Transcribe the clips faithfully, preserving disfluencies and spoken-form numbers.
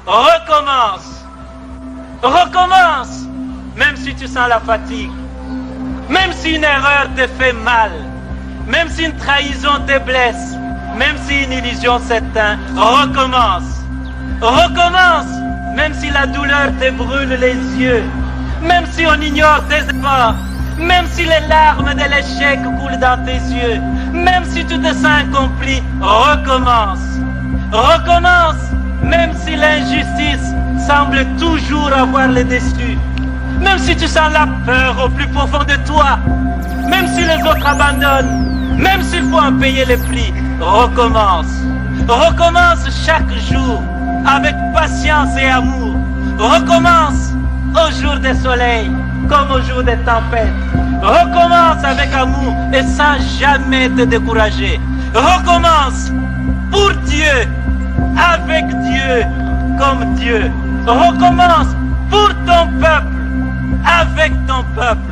Recommence. Recommence. Même si tu sens la fatigue. Même si une erreur te fait mal. Même si une trahison te blesse. Même si une illusion s'éteint. Recommence. Recommence. Même si la douleur te brûle les yeux. Même si on ignore tes efforts. Même si les larmes de l'échec coulent dans tes yeux. Même si tu te sens incompris. Recommence. Recommence. Même si l'injustice semble toujours avoir le dessus. Même si tu sens la peur au plus profond de toi. Même si les autres abandonnent. Même s'il faut en payer le prix. Recommence. Recommence chaque jour avec patience et amour. Recommence au jour de soleil comme au jour de tempête. Recommence avec amour et sans jamais te décourager. Recommence pour Dieu, avec Dieu, comme Dieu. Recommence pour ton peuple, avec ton peuple.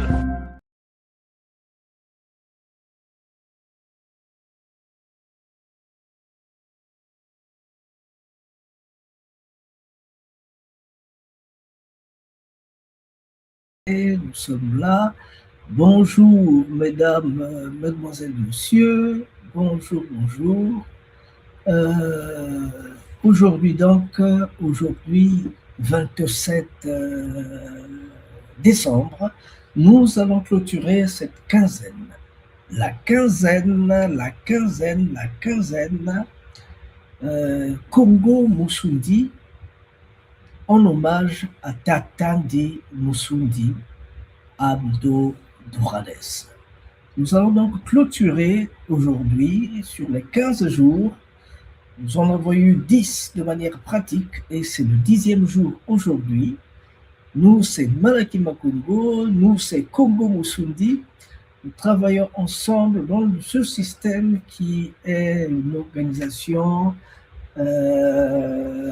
Et nous sommes là. Bonjour, mesdames, euh, mesdemoiselles, messieurs. Bonjour, bonjour. Euh, aujourd'hui, donc, euh, aujourd'hui, vingt-sept, euh, décembre, nous allons clôturer cette quinzaine. La quinzaine, la quinzaine, la quinzaine, euh, Kongo Musundi, en hommage à Tata Ndi Musundi, Abdo Durales. Nous allons donc clôturer aujourd'hui, sur les quinze jours, nous en avons eu dix de manière pratique et c'est le dixième jour aujourd'hui. Nous, c'est Malaki Makongo, nous, c'est Kongo Musundi. Nous travaillons ensemble dans ce système qui est une organisation, euh,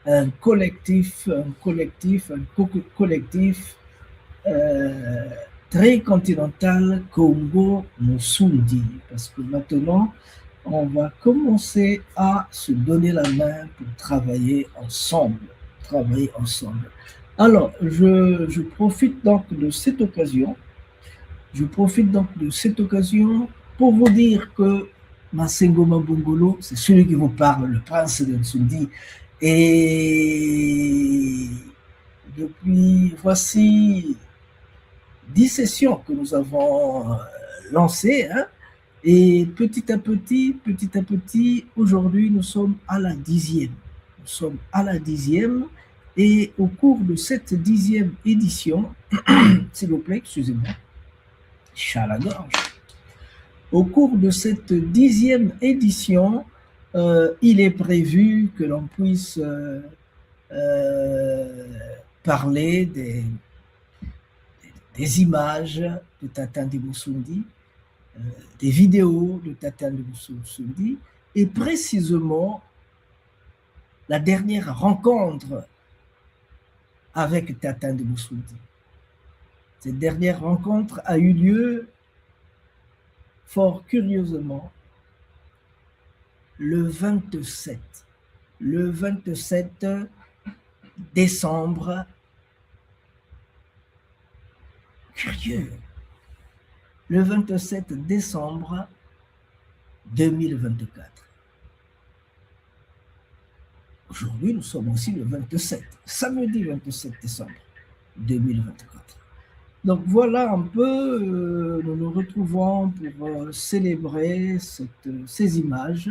un collectif, un collectif, un co-, collectif, euh, tricontinental Kongo Musundi. Parce que maintenant, on va commencer à se donner la main pour travailler ensemble. Travailler ensemble. Alors, je, je profite donc de cette occasion. Je profite donc de cette occasion pour vous dire que Masengo Mabongolo, c'est celui qui vous parle, le prince de Nsundi. Et depuis, voici dix sessions que nous avons, euh, lancées, hein, et petit à petit, petit à petit, aujourd'hui, nous sommes à la dixième. Nous sommes à la dixième. Et au cours de cette dixième édition, s'il vous plaît, excusez-moi, chat à la gorge. Au cours de cette dixième édition, euh, il est prévu que l'on puisse, euh, euh, parler des, des images de Tata Ndi Musundi, euh, des vidéos de Tata Ndi Musundi, et précisément la dernière rencontre avec Tata Ndi Musundi. Cette dernière rencontre a eu lieu, fort curieusement, le vingt-sept, le vingt-sept décembre. Curieux. Le vingt-sept décembre deux mille vingt-quatre. Aujourd'hui, nous sommes aussi le vingt-sept, samedi vingt-sept décembre deux mille vingt-quatre. Donc voilà un peu, euh, nous nous retrouvons pour, euh, célébrer cette, euh, ces images,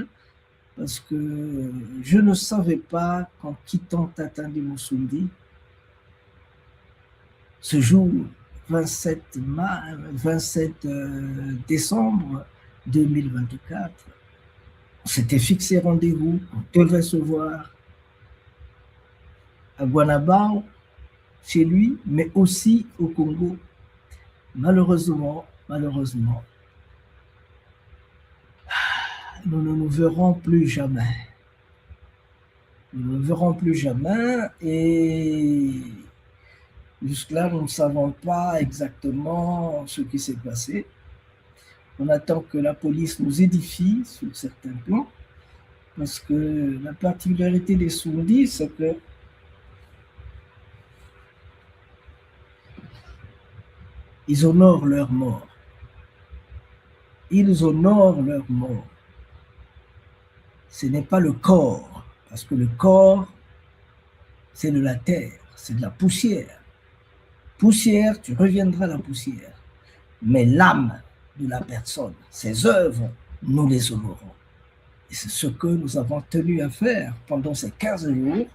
parce que je ne savais pas qu'en quittant Tata Ndi Musundi, ce jour, vingt-sept ma-, vingt-sept, euh, décembre deux mille vingt-quatre, on s'était fixé rendez-vous, on devait se voir à Guanabao, chez lui, mais aussi au Congo. Malheureusement, malheureusement, nous ne nous verrons plus jamais. Nous ne nous verrons plus jamais et jusque-là, nous ne savons pas exactement ce qui s'est passé. On attend que la police nous édifie sur certains plans. Parce que la particularité des Soundis, c'est que ils honorent leurs morts. Ils honorent leurs morts. Ce n'est pas le corps, parce que le corps, c'est de la terre, c'est de la poussière. Poussière, tu reviendras à la poussière. Mais l'âme de la personne, ses œuvres, nous les honorons. Et c'est ce que nous avons tenu à faire pendant ces quinze jours.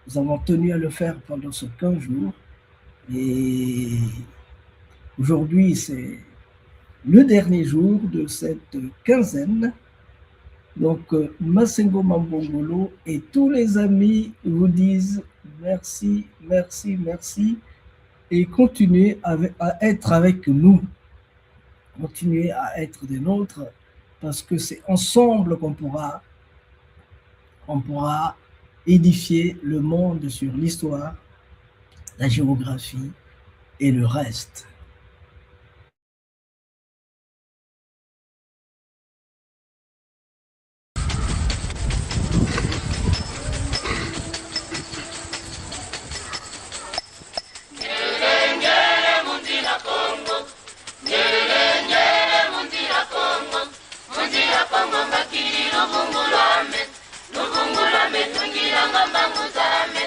Nous avons tenu à le faire pendant ces quinze jours. Et aujourd'hui, c'est le dernier jour de cette quinzaine. Donc, euh, Masengo Mambongolo et tous les amis vous disent merci, merci, merci. Et continuez avec, à être avec nous. Continuez à être des nôtres, parce que c'est ensemble qu'on pourra, on pourra édifier le monde sur l'histoire, la géographie et le reste. Ngiele, ngiele, mu nzila Kongo. Ngiele, ngiele, mu nzila Kongo. Mu nzila Kongo mbakidi luvungu lwame. Luvungu lwame tungilanga mbangu zame.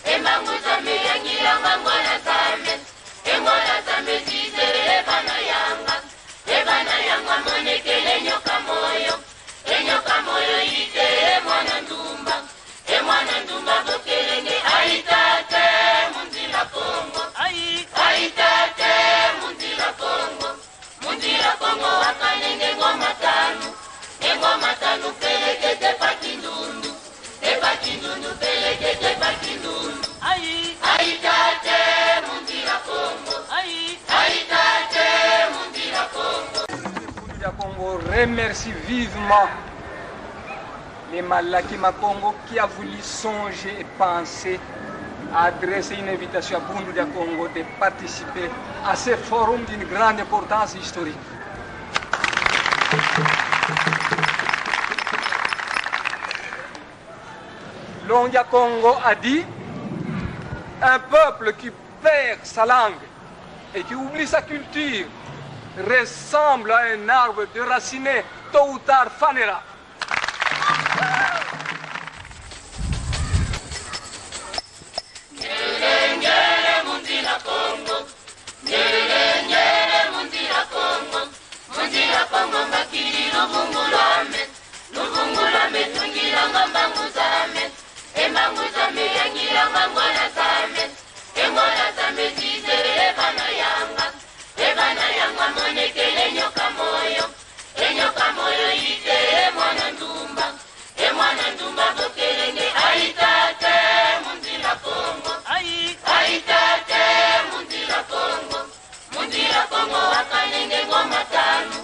E mbangu zame yangilanga ngwala zame. E ngwala zame zizeye bana yanga. E bana yanga monekele nyoka moyo. E nyoka moyo yiteye mwana ndumba. E mwana ndumba bokelenge, ayi tate, mu nzila Kongo. Ayi. Ayi tate, mu nzila Kongo. Mu nzila Kongo wakanenge ngoma tanu. E ngoma tanu pelekete pa Kindundu. E pa Kindundu pelekete pa Kindundu. Ayi. Ayi tate, mu nzila Kongo. Ayi. Ayi tate, mu nzila Kongo. Bundu dia Kongo remercie vivement les Malaki Makongo qui a voulu songer et penser à adresser une invitation à Bundu dia Kongo de participer à ce forum d'une grande importance historique. Longi a Kongo a dit, un peuple qui perd sa langue et qui oublie sa culture ressemble à un arbre déraciné, tôt ou tard fanera. Ngiele, ngiele, mu nzila Kongo. Ngiele, ngiele, mu nzila Kongo. Mu nzila Kongo mbakidi luvungu lwame. Luvungu lwame tungilanga mbangu zame. E mbangu zame yangilanga ngwala zame. E ngwala zame zizeye bana yanga. E bana yanga monekele nyoka moyo. E nyoka moyo yiteye mwana ndumba. E mwana ndumba bokelenge, ayi tate, mu nzila Kongo. Ayi. Ayi tate, mu nzila Kongo. Mu nzila Kongo wakanenge ngoma tanu.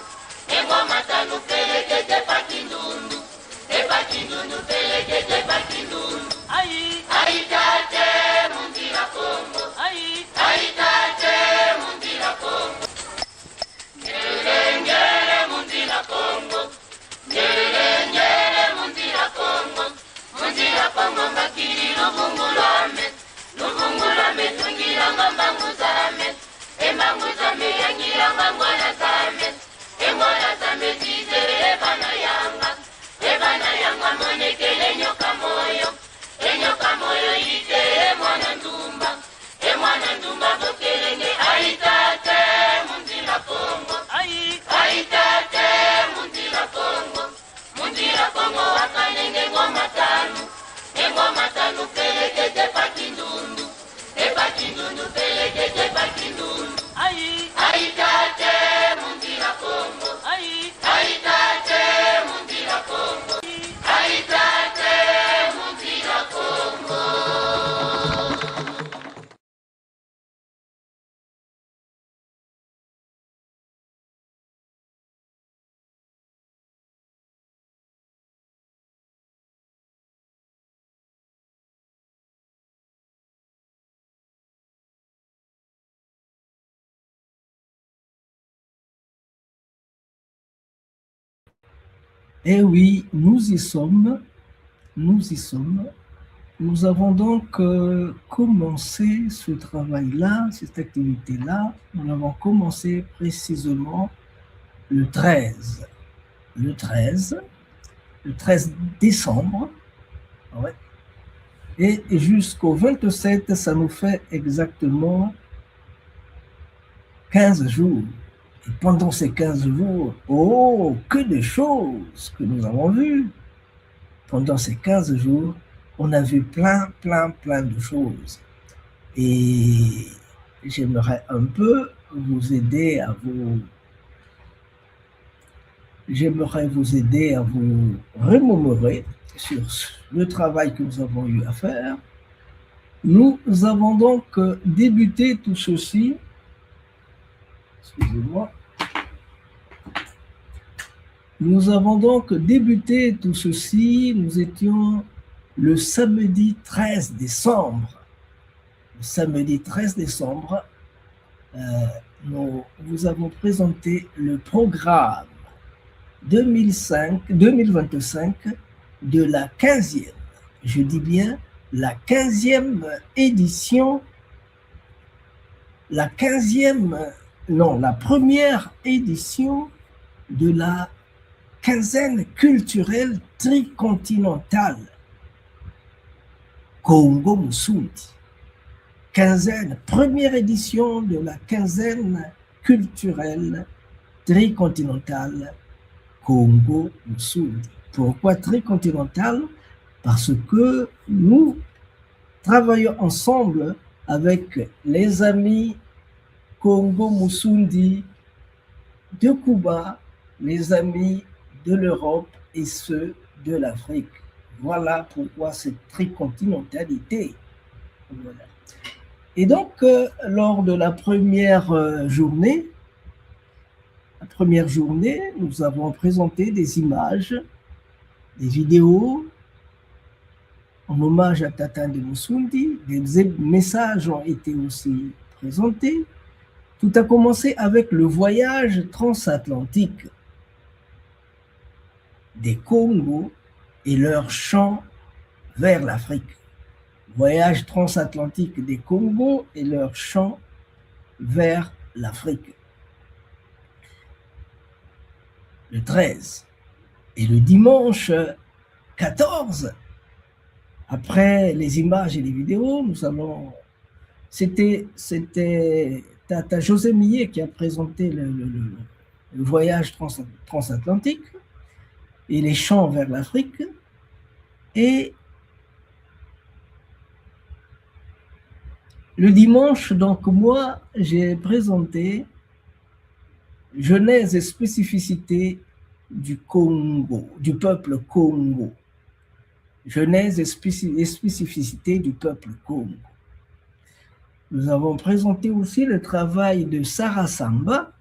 E ngoma tanu pelekete pa Kindundu. E pa Kindundu pelekete pa Kindundu. Ayi. Ayi tate, mu nzila Kongo. Ayi. Ayi tate, mu nzila Kongo. Ngiele, ngiele, mu nzila Kongo. Ngiele, ngiele, mu nzila Kongo. Mu nzila Kongo mbakidi luvungu lwame. Luvungu lwame tungilanga mbangu zame. E mbangu zame yangilanga ngwala zame. E ngwala zame zizeye bana yanga. E bana yanga monekele nyoka moyo. E nyoka moyo yiteye mwana ndumba. E mwana ndumba bokelenge, ayi tate, mu nzila Kongo. Ayi. Ayi tate, mu nzila Kongo. Mu nzila Kongo wakanenge ngoma tanu. E ngoma tanu pelekete pa Kindundu. E pa Kindundu pelekete pa Kindundu. Ayi. Ayi tate, mu nzila Kongo. Ayi. Ayi tate, mu nzila Kongo. Ayi tate, mu nzila Kongo. Eh oui, nous y sommes. Nous y sommes. Nous avons donc euh, commencé ce travail-là, cette activité-là. Nous l'avons commencé précisément le treize. Le treize, le treize décembre. Ouais. Et jusqu'au vingt-sept, ça nous fait exactement quinze jours. Et pendant ces quinze jours, oh, que de choses que nous avons vues. Pendant ces quinze jours, on a vu plein, plein, plein de choses. Et j'aimerais un peu vous aider à vous, j'aimerais vous aider à vous remémorer sur le travail que nous avons eu à faire. Nous avons donc euh, débuté tout ceci. Excusez-moi. Nous avons donc débuté tout ceci. Nous étions le samedi treize décembre. Le samedi treize décembre, euh, nous vous avons présenté le programme deux mille cinq, deux mille vingt-cinq de la quinzième, je dis bien la quinzième édition, la quinzième, non, la première édition de la quinzaine culturelle tricontinentale Kongo Musundi. Quinzaine, première édition de la quinzaine culturelle tricontinentale Kongo Musundi. Pourquoi tricontinentale ? Parce que nous travaillons ensemble avec les amis Kongo Musundi de Cuba, les amis de l'Europe et ceux de l'Afrique. Voilà pourquoi cette tricontinentalité. Voilà. Et donc, euh, lors de la première euh, journée, la première journée, nous avons présenté des images, des vidéos en hommage à Tata Nde Musundi. Des messages ont été aussi présentés. Tout a commencé avec le voyage transatlantique des Kongo et leur chant vers l'Afrique. Voyage transatlantique des Kongo et leur chant vers l'Afrique. Le treize. Et le dimanche quatorze, après les images et les vidéos, nous allons, c'était, c'était Tata José Millet qui a présenté le, le, le, le voyage trans-, transatlantique et les chants vers l'Afrique. Et le dimanche, donc, moi, j'ai présenté genèse et spécificité du Kongo, du peuple Kongo. Genèse et spéci-, et spécificité du peuple Kongo. Nous avons présenté aussi le travail de Sarasamba.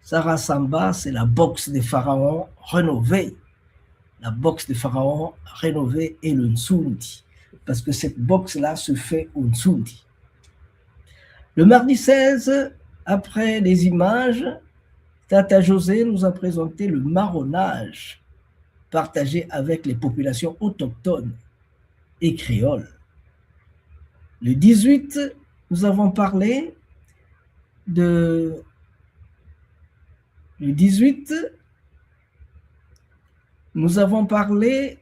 Sarasamba, c'est la boxe des pharaons rénovée. La boxe des pharaons rénovée et le Nsundi. Parce que cette boxe-là se fait au Nsundi. Le mardi seize, après les images, Tata José nous a présenté le marronnage partagé avec les populations autochtones et créoles. Le dix-huit, nous avons parlé de, le dix-huit, nous avons parlé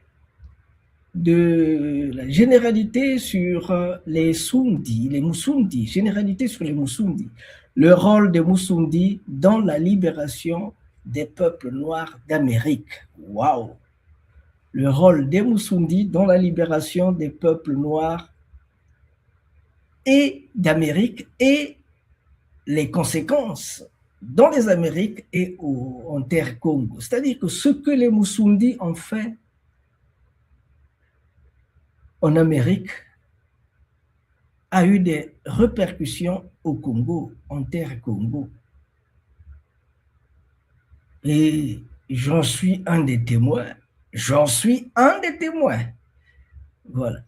de la généralité sur euh, les Sundi, les Musundi, généralité sur les Musundi, le rôle des Musundi dans la libération des peuples noirs d'Amérique. Waouh ! Le rôle des Musundi dans la libération des peuples noirs et d'Amérique et les conséquences dans les Amériques et au, en terre Kongo. C'est-à-dire que ce que les Musundi ont fait en Amérique a eu des répercussions au Congo, en terre Kongo. Et j'en suis un des témoins. J'en suis un des témoins. Voilà.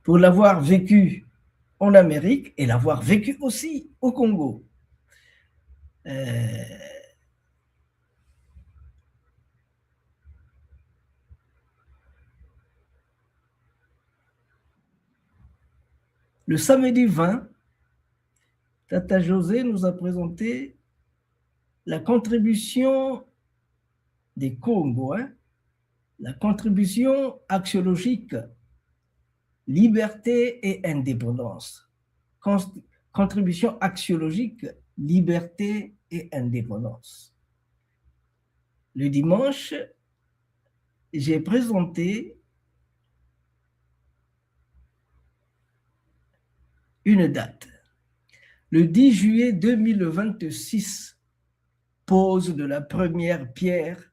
Pour l'avoir vécu en Amérique et l'avoir vécu aussi au Congo. Euh, Le samedi vingt, Tata José nous a présenté la contribution des Kongo, hein, la contribution axiologique, liberté et indépendance. Const-, contribution axiologique, liberté et indépendance. Le dimanche, j'ai présenté une date. Le dix juillet deux mille vingt-six, pose de la première pierre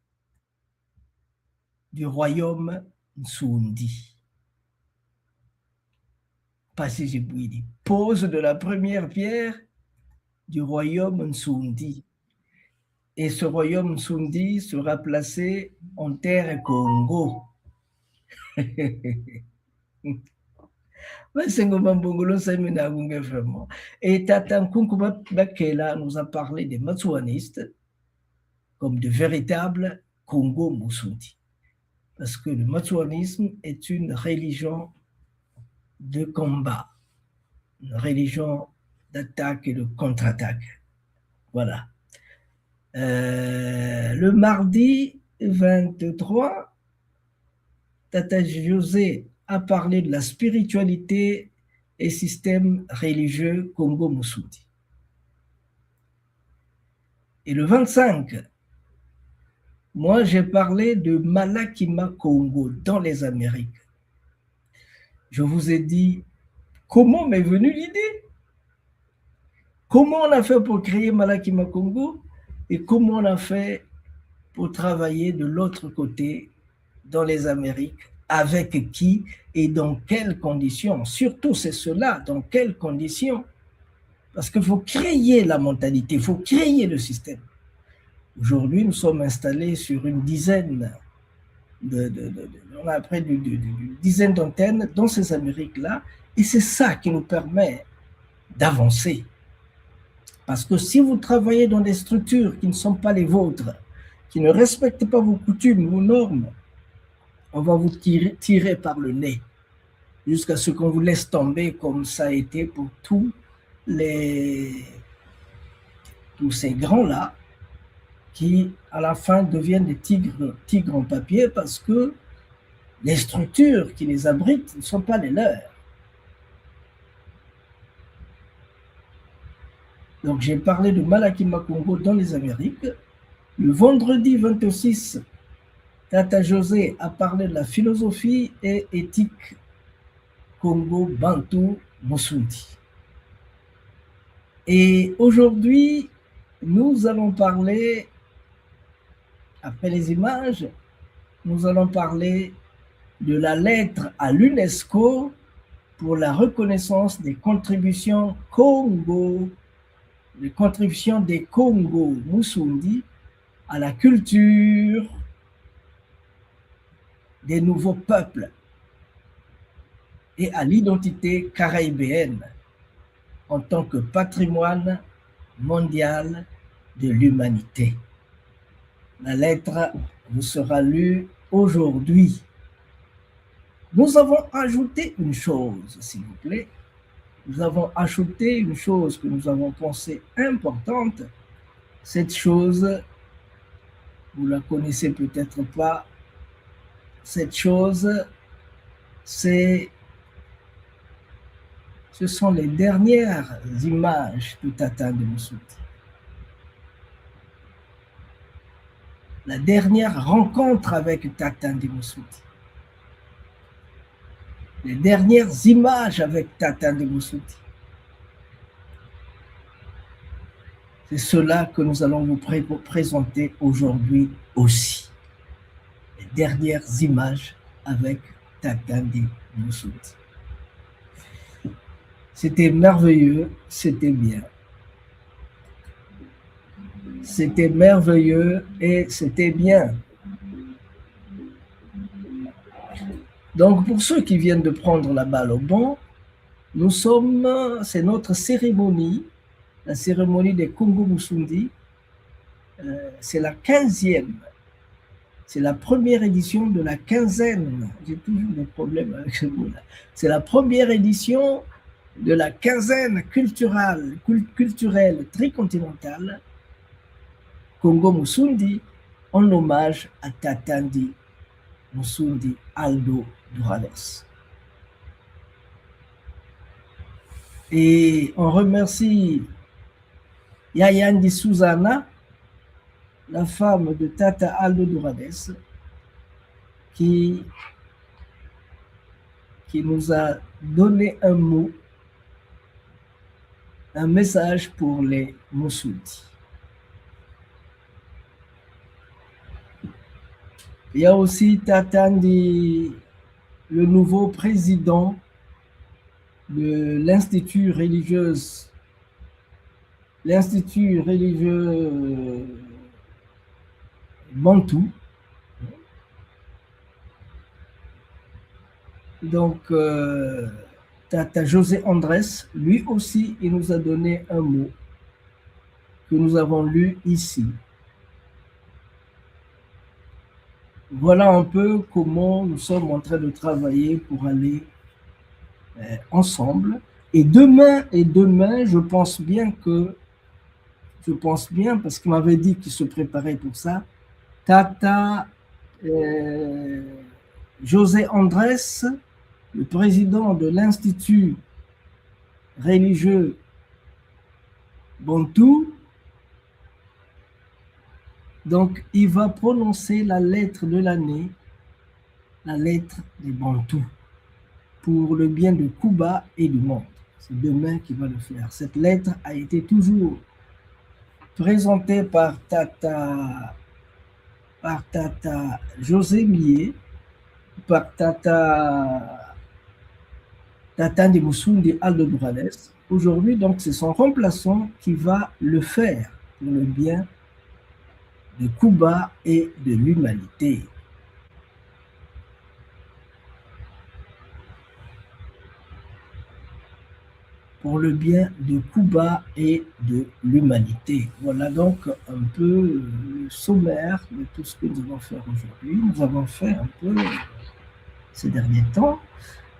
du royaume Nsundi. Pas si j'ai dit. Pose de la première pierre du royaume Nsundi. Et ce royaume Nsundi sera placé en terre Kongo. Masengo ma mbongolo, ça me na gunge vraiment. Et Tata Nkunku Ba-, Bakela nous a parlé des matsouanistes comme de véritables Kongo Musundi. Parce que le matsouanisme est une religion de combat, une religion d'attaque et de contre-attaque. Voilà. Euh, le mardi vingt-trois, Tata José a parlé de la spiritualité et système religieux Kongo Musundi. Et le vingt-cinq, moi, j'ai parlé de Malaki Makongo dans les Amériques. Je vous ai dit comment m'est venue l'idée. Comment on a fait pour créer Malaki Makongo et comment on a fait pour travailler de l'autre côté dans les Amériques, avec qui et dans quelles conditions. Surtout, c'est cela, dans quelles conditions. Parce qu'il faut créer la mentalité, il faut créer le système. Aujourd'hui, nous sommes installés sur une dizaine de, de, de, de, on a près d'une, d'une dizaine d'antennes dans ces Amériques-là, et c'est ça qui nous permet d'avancer. Parce que si vous travaillez dans des structures qui ne sont pas les vôtres, qui ne respectent pas vos coutumes, vos normes, on va vous tirer, tirer par le nez jusqu'à ce qu'on vous laisse tomber comme ça a été pour tous les, tous ces grands-là qui, à la fin, deviennent des tigres, tigres en papier parce que les structures qui les abritent ne sont pas les leurs. Donc, j'ai parlé de Malaki Makongo dans les Amériques. Le vendredi vingt-six, Tata José a parlé de la philosophie et éthique Kongo Bantu Musundi. Et aujourd'hui, nous allons parler, après les images, nous allons parler de la lettre à l'UNESCO pour la reconnaissance des contributions Kongo, les contributions des Kongo Musundi à la culture des nouveaux peuples et à l'identité caribéenne en tant que patrimoine mondial de l'humanité. La lettre vous sera lue aujourd'hui. Nous avons ajouté une chose, s'il vous plaît. Nous avons ajouté une chose que nous avons pensée importante. Cette chose, vous la connaissez peut-être pas. Cette chose, c'est, ce sont les dernières images de Tata Nde Musundi. La dernière rencontre avec Tata Nde Musundi. Les dernières images avec Tata Nde Musundi. C'est cela que nous allons vous pré-, présenter aujourd'hui aussi. Les dernières images avec Tata Nde Musundi. C'était merveilleux, c'était bien. C'était merveilleux et c'était bien. Donc, pour ceux qui viennent de prendre la balle au bond, nous sommes, c'est notre cérémonie, la cérémonie des Kongo Musundi. Euh, c'est la quinzième. C'est la première édition de la quinzaine. J'ai toujours des problèmes avec ce mot-là. C'est la première édition de la quinzaine culturelle, cul-, culturelle tricontinentale, Kongo Musundi, en hommage à Tata Ndi Musundi Aldo Durades. Et on remercie Yaya Ndi Susanna, la femme de Tata Aldo Durades, qui, qui nous a donné un mot, un message pour les Musundi. Il y a aussi Tata Ndi, le nouveau président de l'Institut religieux, l'Institut religieux bantou. Donc, euh, Tata José Andrés, lui aussi, il nous a donné un mot que nous avons lu ici. Voilà un peu comment nous sommes en train de travailler pour aller, euh, ensemble. Et demain, et demain, je pense bien que, je pense bien, parce qu'il m'avait dit qu'il se préparait pour ça, Tata, euh, José Andrés, le président de l'Institut religieux bantou, donc, il va prononcer la lettre de l'année, la lettre des Bantous, pour le bien de Cuba et du monde. C'est demain qu'il va le faire. Cette lettre a été toujours présentée par Tata, par Tata José Millet, par Tata, Tata Ndi Musundi Aldo Durades. Aujourd'hui, donc, c'est son remplaçant qui va le faire pour le bien de Cuba et de l'humanité. Pour le bien de Cuba et de l'humanité. Voilà donc un peu le sommaire de tout ce que nous allons faire aujourd'hui. Nous avons fait un peu ces derniers temps.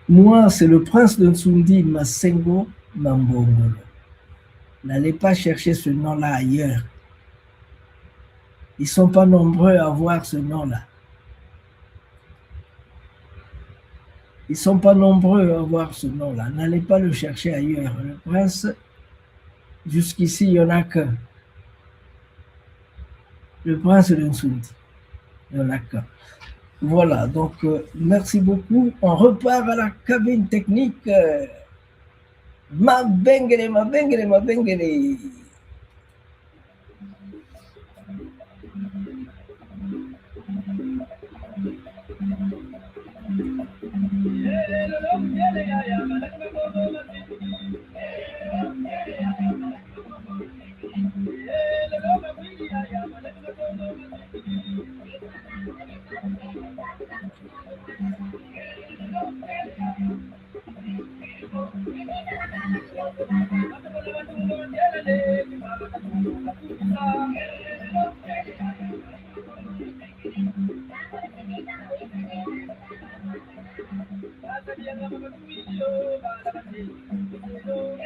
Moi, c'est le prince de Nsundi, Masengo Mambongolo. N'allez pas chercher ce nom-là ailleurs. Ils sont pas nombreux à avoir ce nom-là. Ils sont pas nombreux à avoir ce nom-là. N'allez pas le chercher ailleurs. Le prince, jusqu'ici, il y en a qu'un. Le prince de Nsundi, il y en a qu'un. Voilà, donc, euh, merci beaucoup. On repart à la cabine technique. Euh, mabengele, mabengele, mabengele.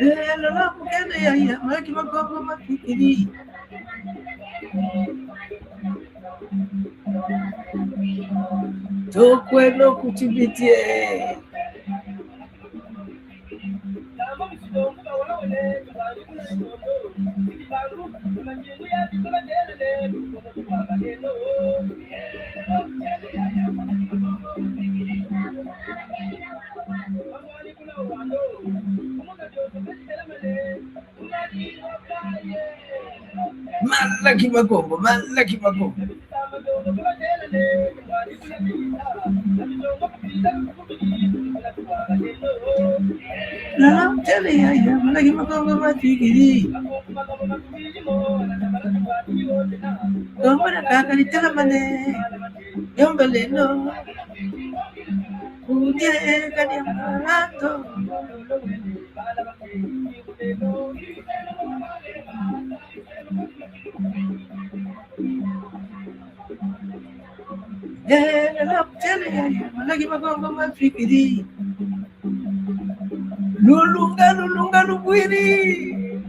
Eh, lolo mukene yaya, maki makongo mafikiri. Tokweno ku Tibiti e. Malaki Makongo, Malaki Makongo. Lala mutele yaya, Malaki Makongo mafikiri. Kongo dia nkaka ditelamane, yomba leno. Kudie kadi ya marato. Eh, lala mutele yaya, Malaki Makongo mafikiri. Lulunga, lulunga, lubwidi.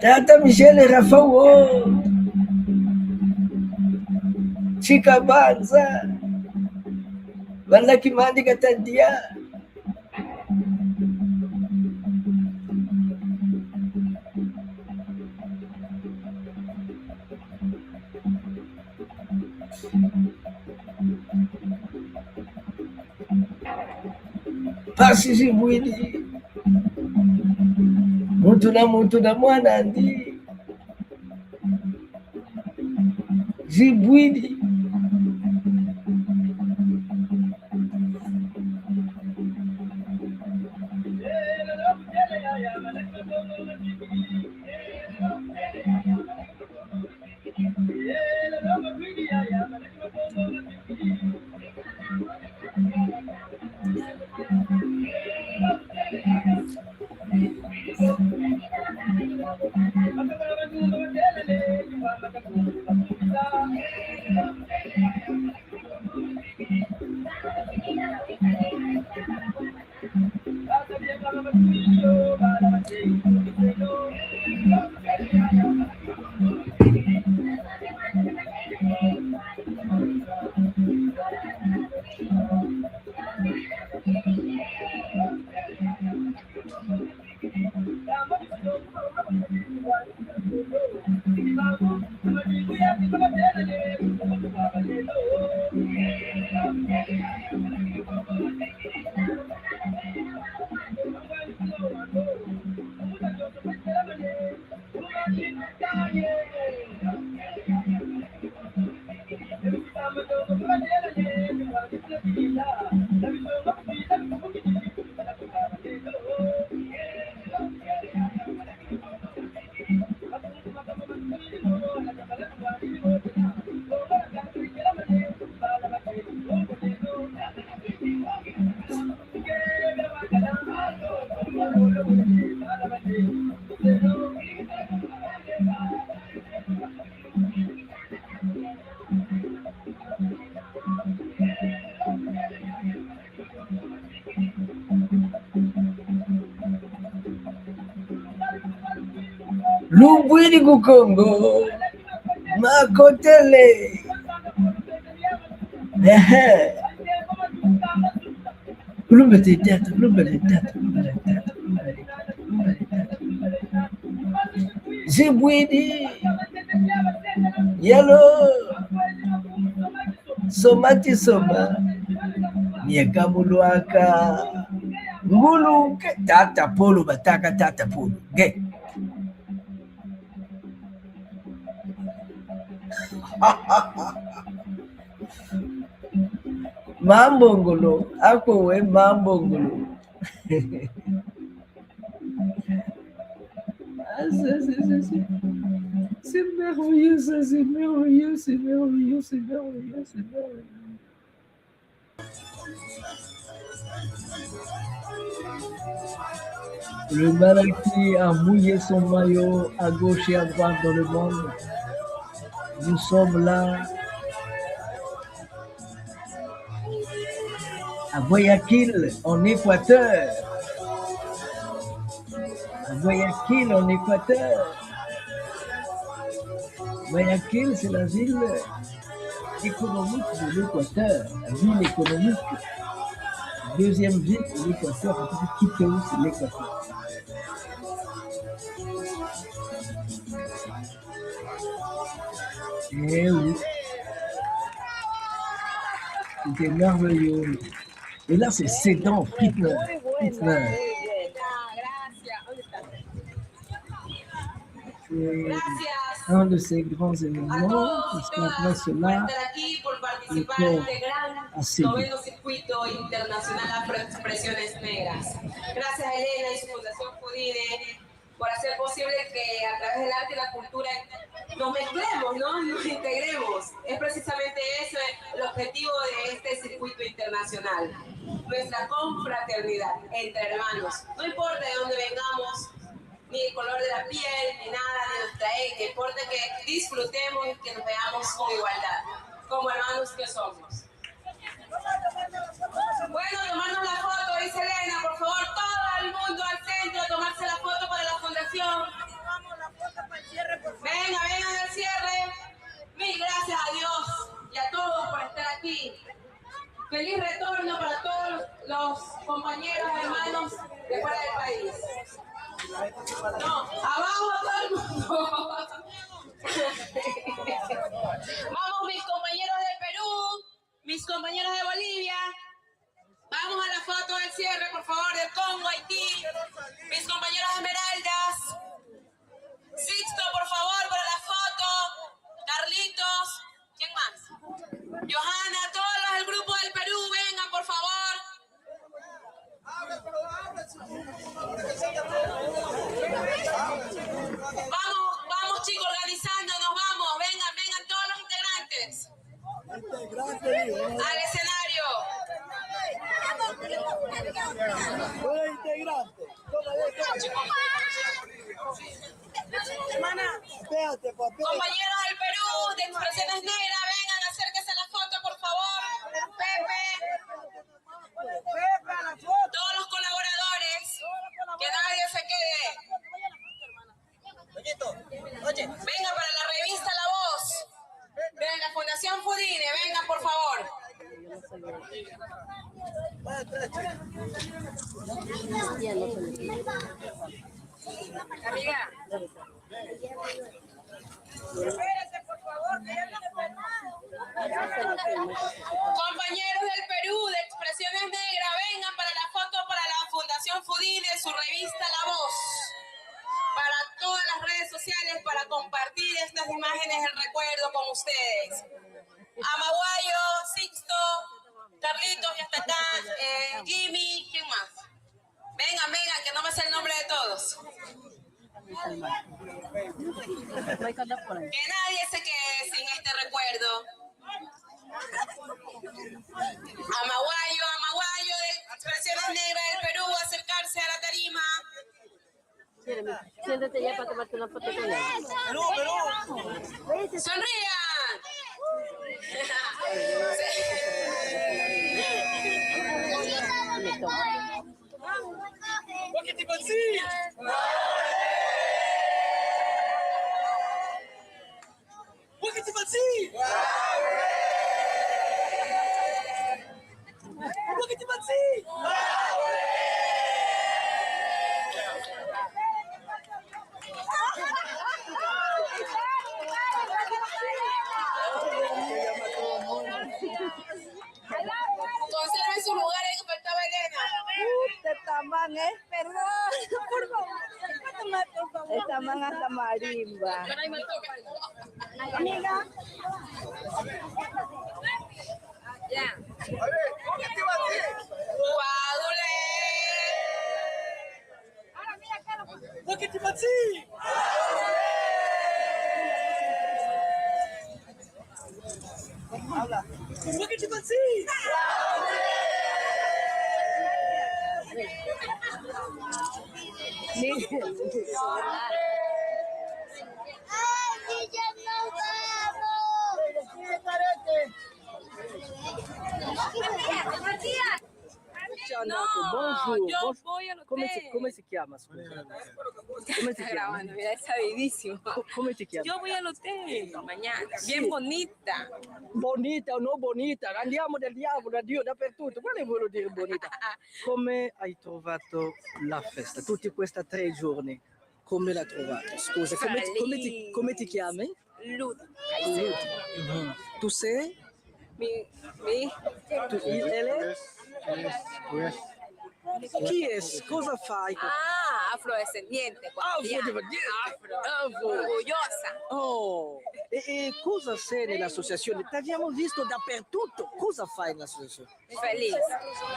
Tata Michel Rafao, Chika Banza, Balaki Mandi Katandia. Mpasi zibwidi. Muntu na muntu na mwan'andi. Zibwidi. Lubwidi ku Kongo, makotele. Ehe. Lumbete tata, lumbete tata, lumbete tata, lumbete tata, lumbete tata, lumbete tata. Zibwidi. Yalo. Soma ti soma. Mieka mu lwaka. Ngulu ke tata Polo bataka tata Polo. Nge. Mambo ngolo, ako we mambo ngolo. Ah, c'est, c'est, c'est, c'est, c'est merveilleux, ça, c'est merveilleux, c'est merveilleux, c'est merveilleux, c'est merveilleux. Le Malaki a mouillé son maillot à gauche et à droite dans le monde. Nous sommes là à Guayaquil, en Équateur. À Guayaquil, en Équateur. Guayaquil, c'est la ville économique de l'Équateur, la ville économique, deuxième ville de l'Équateur, après Quito, c'est l'Équateur. Eh oui. C'était merveilleux. Et là, c'est Sedan Pitner. Pitner. C'est un de ces grands événements, parce qu'après cela, le corps a cédé. Circuito Internacional Afro Expresiones Negras. Gracias a Elena y su Fundación Fudine por hacer posible que a través del arte y la cultura nos mezclemos, ¿no? Nos integremos. Es precisamente eso el objetivo de este circuito internacional. Nuestra confraternidad entre hermanos. No importa de dónde vengamos, ni el color de la piel, ni nada, ni nuestra etnia. Importa que disfrutemos y que nos veamos con igualdad, como hermanos que somos. Bueno, tomarnos la foto, dice Elena, por favor, todo el mundo al centro a tomarse la foto para la fundación. Venga, vengan al cierre. Mil gracias a Dios y a todos por estar aquí. Feliz retorno para todos los compañeros, hermanos de fuera del país. No, abajo todo el mundo. Vamos, mis compañeros de Perú, mis compañeros de Bolivia. Vamos a la foto del cierre, por favor, del Congo, Haití. Mis compañeros de Esmeraldas. Sixto, por favor, para la foto. Carlitos. ¿Quién más? Johanna, todos los del grupo del Perú, vengan, por favor. Vamos, vamos, chicos, organizándonos, vamos. Vengan, vengan todos los integrantes. Al escenario. Hola, integrante. Toma, ve, toma. Espérate, pa, espérate. Compañeros del Perú, de Expresiones Negras, vengan, acérquense a la foto, por favor. Pepe. Todos los colaboradores, que nadie se quede. Venga, para la revista La Voz, de la Fundación Fudine, venga, por favor. Amiga. Espérese, por favor, que ya no se puede. Compañeros del Perú, de Expresiones Negras, vengan para la foto para la Fundación Fudine, su revista La Voz. Para todas las redes sociales, para compartir estas imágenes del recuerdo con ustedes. Amaguayo, Sixto, Carlitos, ya está acá, eh, Jimmy, ¿quién más? Vengan, vengan, que no me sé el nombre de todos. Que nadie se quede sin este recuerdo. Amaguayo, amaguayo de Expresiones Negras del Perú, acercarse a la tarima. Siéntate ya para tomarte una foto con él. Sonrían. Wakati Batsi! Wakati Batsi! Wakati Batsi! Conserve su lugar, ahí que faltaba Elena. Puta, esta man, eh. Perdón, por favor. Por favor. Esta man hasta marimba. Amiga. Ya. Guadule. Wakati Batsi! Habla. Wakati Batsi! Ay, ya nos vamos. Bonjour, yo bonjour. Voy al hotel. Come se, come se chiama, scusa? Come se chiama? Sta gravando, mira, è sabidissimo. Co-, come ti chiami? Yo voy al hotel mañana. Sì. Bien bonita. Bonita o no bonita? Andiamo del diavolo, addio, dappertutto. Quale vuol dire bonita? Come hai trovato la festa? Tutti questi tre giorni, come l'hai trovato? Scusa, come ti, come ti, come ti chiami? Lud. Lud. Mhm. Tu sei? Mi, mi. Tu, il, elle? Chi è? Cosa fai? Ah, afrodescendiente, guardiana. Afrodescendiente. Afro. Afro. Orgogliosa. Oh, e, e cosa sei nell'associazione? Ti abbiamo visto dappertutto. Cosa fai nell'associazione? Feliz.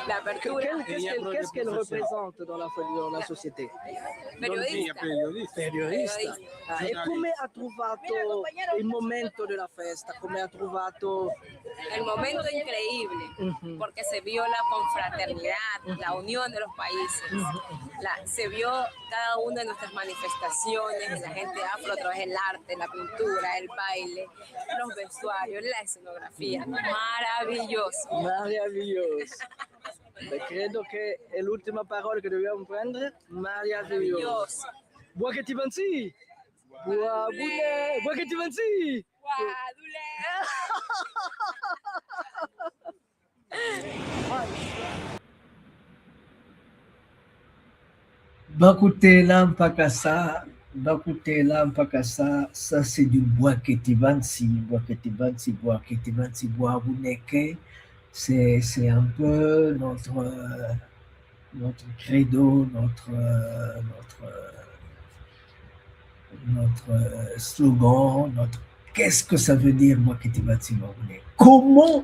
La apertura. Qu'est-ce qu'elle, qu'est-ce qu'elle représente dans la, dans la société? Periodista. Periodista. Periodista. Ah, e come ha trovato il momento della festa? Come ha trovato? El momento increíble, porque se vio la confraternidad, la unión de los países. La, se vio cada una de nuestras manifestaciones, de la gente afro a través del arte, la cultura, el baile, los vestuarios, la escenografía. Maravilloso. Maravilloso. Credo che è l'ultima parola che dobbiamo prendere. Maravilloso. Bwa keti bansi. Bwa bune. Bwa keti bansi. Bwa bule. Bakutela mpakasa, bakutela mpakasa, ça c'est du bwa keti bansi, bwa keti bansi, bwa keti bansi, bwa bune ke. C'est, c'est un peu notre, euh, notre credo, notre, euh, notre, euh, notre, euh, slogan, notre, qu'est-ce que ça veut dire, bwa keti bansi, bwa bune ke? Comment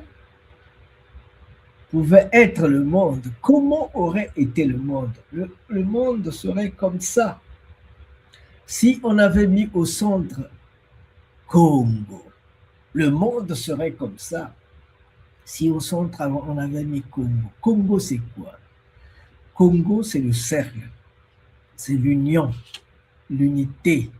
pouvait être le monde? Comment aurait été le monde? Le, le monde serait comme ça si on avait mis au centre Kongo. Le monde serait comme ça si au centre on avait mis Kongo. Kongo, c'est quoi? Kongo, c'est le cercle, c'est l'union, l'unité.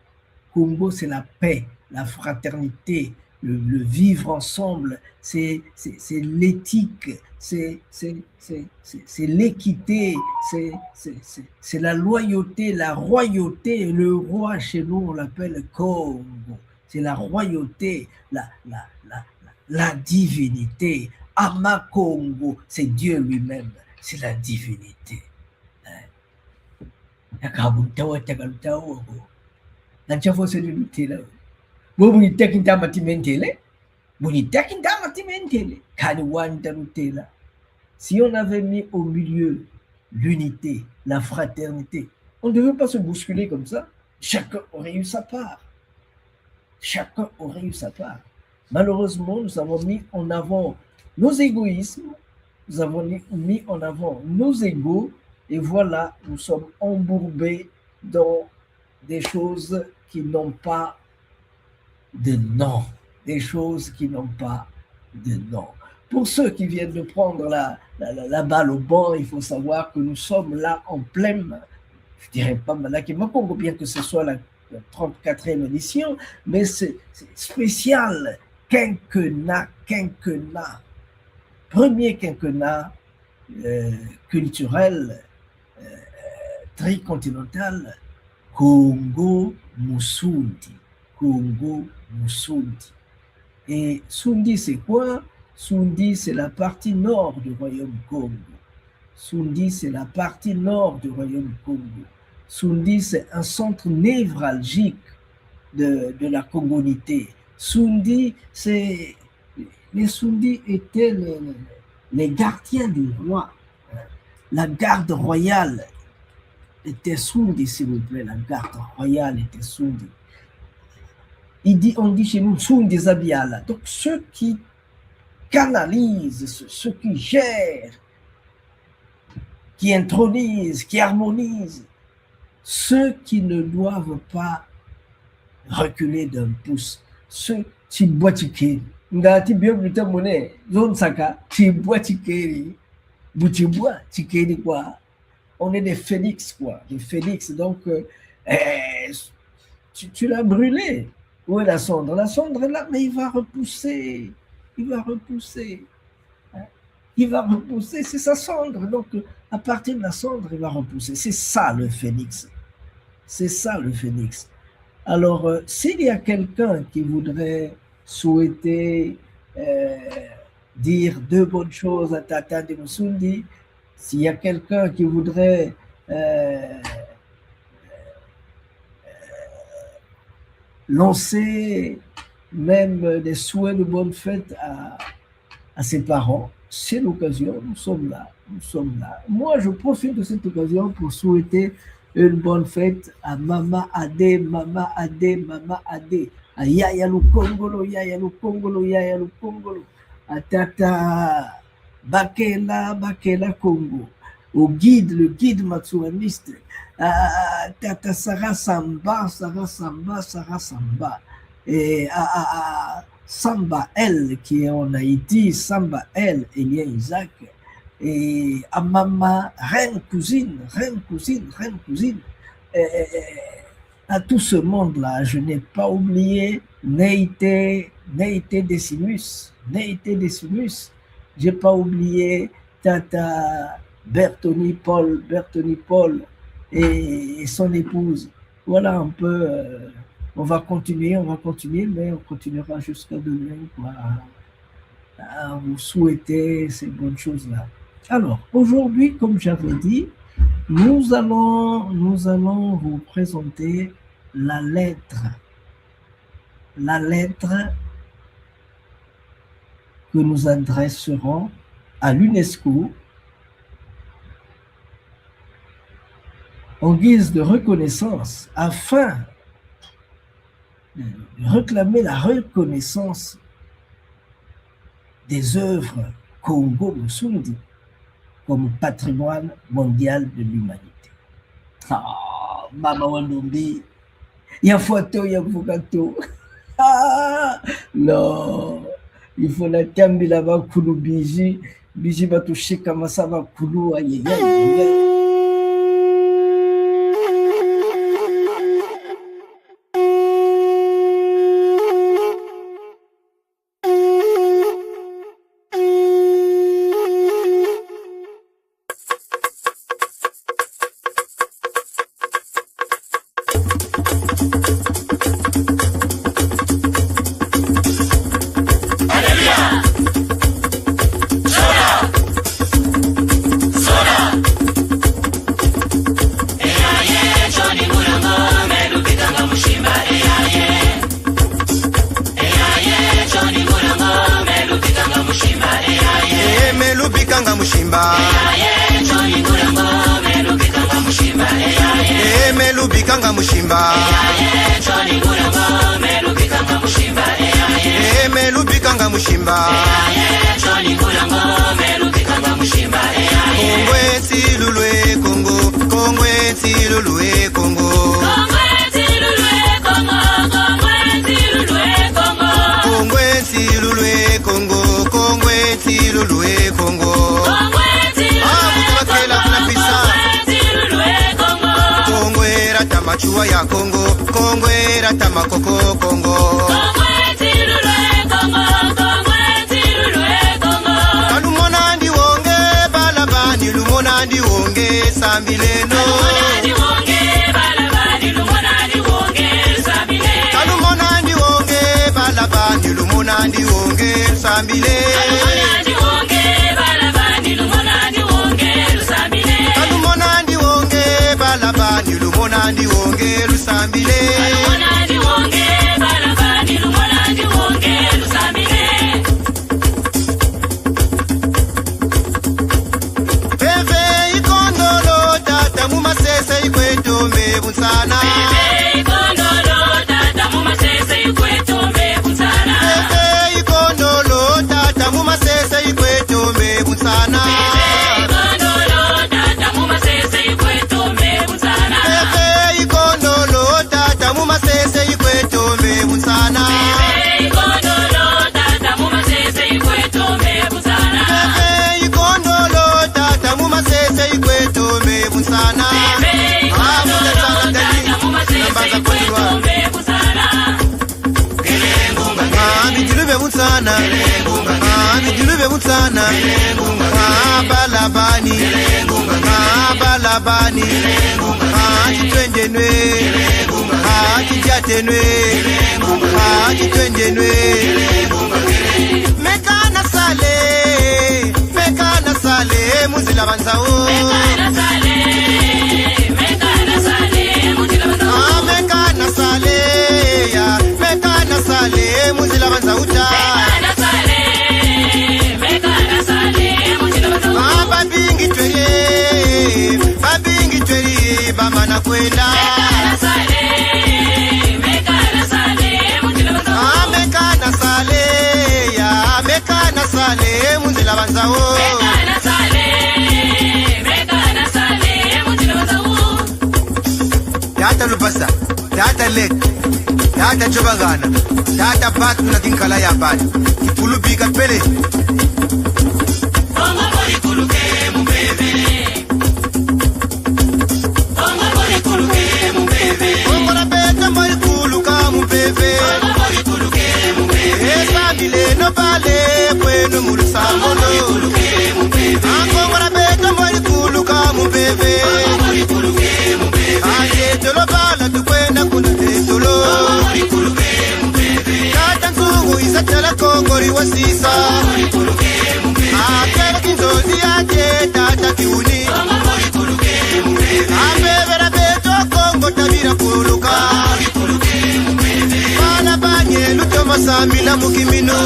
Kongo, c'est la paix, la fraternité, le, le vivre ensemble, c'est, c'est, c'est l'éthique, c'est, c'est, c'est, c'est, c'est l'équité, c'est, c'est, c'est, c'est la loyauté, la royauté. Le roi chez nous, on l'appelle Kongo. C'est la royauté, la, la, la, la divinité. Ama Kongo, c'est Dieu lui-même, c'est la divinité. Hein? Yaka bu ntawa taka lutawa ko. Na ntia fosi ni lutela. Bo bu ni taki ntama ti me ntele. Bu ni taki ntama ti me ntele. Kani wani ta lutela. Si on avait mis au milieu l'unité, la fraternité, on ne devait pas se bousculer comme ça. Chacun aurait eu sa part. Chacun aurait eu sa part. Malheureusement, nous avons mis en avant nos égoïsmes, nous avons mis, mis en avant nos égos, et voilà, nous sommes embourbés dans des choses qui n'ont pas de nom, des choses qui n'ont pas de nom. Pour ceux qui viennent de prendre la, la, la, la balle au bond, il faut savoir que nous sommes là en pleine, je dirais pas Malaki Makongo, bien que ce soit la, la trente-quatrième édition, mais c'est, c'est spécial, quinquennat, quinquennat, premier quinquennat, euh, culturel, euh, tricontinental, Kongo Musundi, Kongo Musundi. Et Sundi, c'est quoi? Sundi, c'est la partie nord du royaume Kongo. Sundi, c'est la partie nord du royaume Kongo. Sundi, c'est un centre névralgique de, de la kongonité. Sundi, c'est, les Sundi étaient les, les, les gardiens du roi. La garde royale était Sundi, s'il vous plaît. La garde royale était Sundi. Il dit, on dit chez nous, Sundi Zabiala. Donc, ceux qui canalisent, ceux, ceux qui gèrent, qui intronisent, qui harmonisent, ceux qui ne doivent pas reculer d'un pouce, ceux qui boitikeri. Nga ti bio bita mone, zone saka, ti boitikeri, bu ti boitikeri quoi. On est des phénix, quoi. Des phénix, donc, euh, eh, tu, tu l'as brûlé. Où est la cendre? La cendre est là, mais il va repousser. Il va repousser. Hein? Il va repousser, c'est sa cendre. Donc, euh, à partir de la cendre, il va repousser. C'est ça le phénix. C'est ça le phénix. Alors, euh, s'il y a quelqu'un qui voudrait souhaiter, euh, dire deux bonnes choses à Tata Nde Musundi, s'il y a quelqu'un qui voudrait, euh, lancer même des souhaits de bonne fête à, à ses parents, c'est l'occasion, nous sommes là, nous sommes là. Moi, je profite de cette occasion pour souhaiter une bonne fête à Mama Ade, Mama Ade, Mama Ade, à Yaya Lukongolo, Yaya Lukongolo, Yaya Lukongolo, à Tata Bakela, Bakela Kongo, au guide, le guide matsouaniste, à Tata Sarah Samba, Sarah Samba, Sarah Samba, et à, à, à Samba L, qui est en Haïti, Samba L, Elia Isaac, et à Mama Reine Cousine, Reine Cousine, Reine Cousine, et, et, et à tout ce monde-là, je n'ai pas oublié Neite, Neite Decimus, Neite Decimus, j'ai pas oublié Tata Bertoni Paul, Bertoni Paul et, et son épouse. Voilà un peu, euh, on va continuer, on va continuer, mais on continuera jusqu'à demain, quoi, à vous souhaiter ces bonnes choses-là. Alors, aujourd'hui, comme j'avais dit, nous allons, nous allons vous présenter la lettre, la lettre que nous adresserons à l'UNESCO en guise de reconnaissance afin de réclamer la reconnaissance des œuvres Kongo Musundi comme patrimoine mondial de l'humanité. Ah, mama wa ndombi, ya fwa to, ya vuka to. Ah, non. Il faut na tambila bakulu bizi, bizi batushika masa bakulu, aye, aye, aye. Eh, me lubikanga mushimba. Eh, me lubikanga mushimba. Eh, me lubikanga mushimba. Kongo e nsilulu e Kongo, Kongo e nsilulu e Kongo. Kongo e nsilulu e Kongo, Kongo e nsilulu e Kongo. Ah, buta bakela kuna pisa. Kongo e rata matsua ya Kongo, Kongo e rata makoko Kongo. Ka lumona ndi wonge, bala bani lumona ndi wonge, sambileno. Ka lumona ndi wonge, bala bani lumona ndi wonge, sambile. Ka lumona ndi wonge, bala bani lumona ndi wonge, lusambile. Mpeve ikondolo, tata mu masese ikweto mbe bunsana. Mpeve ikondolo, tata mu masese ikweto mbe bunsana. Mpeve ikondolo, tata mu masese ikweto mbe bunsana. Mpeve ikondolo, tata mu masese ikweto mbe bunsana. Mpeve ikondolo, tata mu masese ikweto mbe bunsana. Mpeve ikondolo, tata mu masese ikweto mbe bunsana. Mpeve ikondolo, tata mu masese ikweto mbe bunsana. Mpeve ikondolo, ah, buta sana tata mu masese ikweto mbe bunsana. Ah, bidilu bia bunsana. Ah, bidilu bia bunsana. Ah, bala bani. Ah, bala bani. Ah, ti twende nwe. Ah, ti diate nwe. Ah, ti twende nwe. Meka na sale. Meka na sale mu nzila banzau. Meka na sale, meka na sale mu nzila banzau. Ah, meka na sale, ya, meka na sale mu nzila banzau ta. Meka na sale, meka na sale mu nzila banzau. Ah, babingi tweri, babingi tweri, bamana kwenda. Meka na sale, meka na sale mu nzila banzau. Ah, meka na sale, ya, meka na sale mu nzila banzau. Meka na sale, meka na sale mu nzila banzau. Tata Lubasa, tata Lete, tata Jobagana, tata Batu na Kinkala ya Batu, Kipulu bika pele. Kongo mori kuluke mu mpeve. Kongo mori kuluke mu mpeve. Kongo dia beto mori kuluka mu mpeve. Kongo mori kuluke mu mpeve. E sambileno bala kweno mu lusambulu. Kongo mori kuluke mu mpeve. Ah, Kongo dia beto mori kuluka Kongo liwasisa. Akele kinzozi ate tata kiuni. Abebela beto Kongo tabila kuluka. Bana banye lutoma sambila mu kiminu.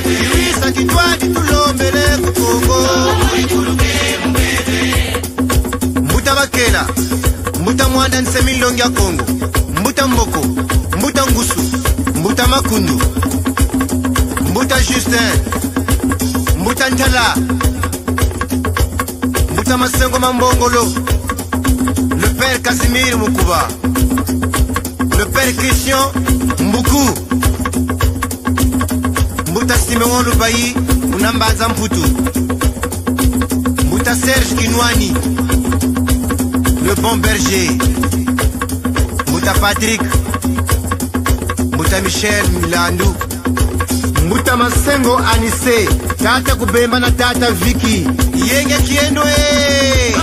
Kiwisa kitwadi tulombele ku Kongo. Mbuta Bakela, Mbuta Muanda Nsemi Nlongi a Kongo, Mbuta Mboko, Mbuta Ngusu, Mbuta Makundu, Mbuta Justin, Mbuta Ntala, Mbuta Masengo Mambongolo, le père Casimir Mukuba, le père Christian Mbuku, Mbuta Simeon Lubayi, kuna Mbanza Mputu. Mbuta Serge Kinwani, le bon berger. Mbuta Patrick, Mbuta Michel Milandu, Mbuta Masengo Anise, Tata Kubemba na Tata Vicky. Yenge kieno e!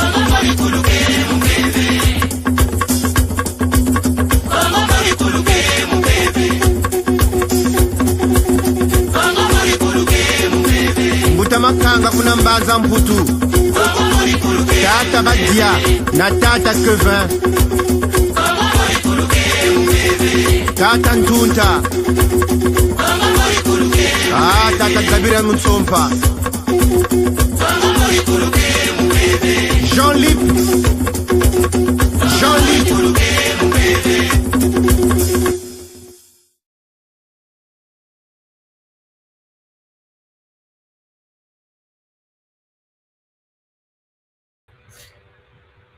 Mbuta Makanga kuna Mbanza Mputu. Tata Badia na Tata Kevin. Tata Ntunta. Ah, Tata Gabriel Mutsompa. Jean-Luc. Jean-Luc.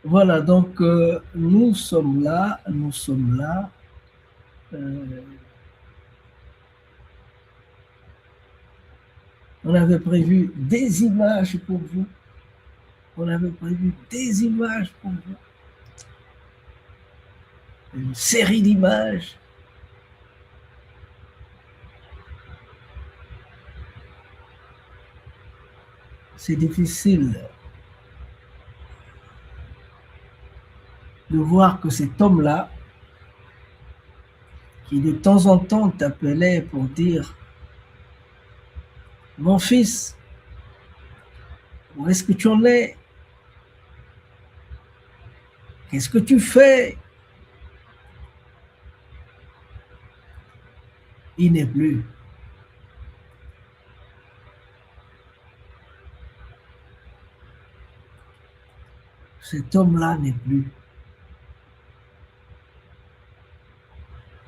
Voilà, donc, euh, nous sommes là, nous sommes là. Euh, on avait prévu des images pour vous. On avait prévu des images pour vous. Une série d'images. C'est difficile de voir que cet homme-là, qui de temps en temps t'appelait pour dire : « Mon fils, où est-ce que tu en es ? Qu'est-ce que tu fais ? » Il n'est plus. Cet homme-là n'est plus.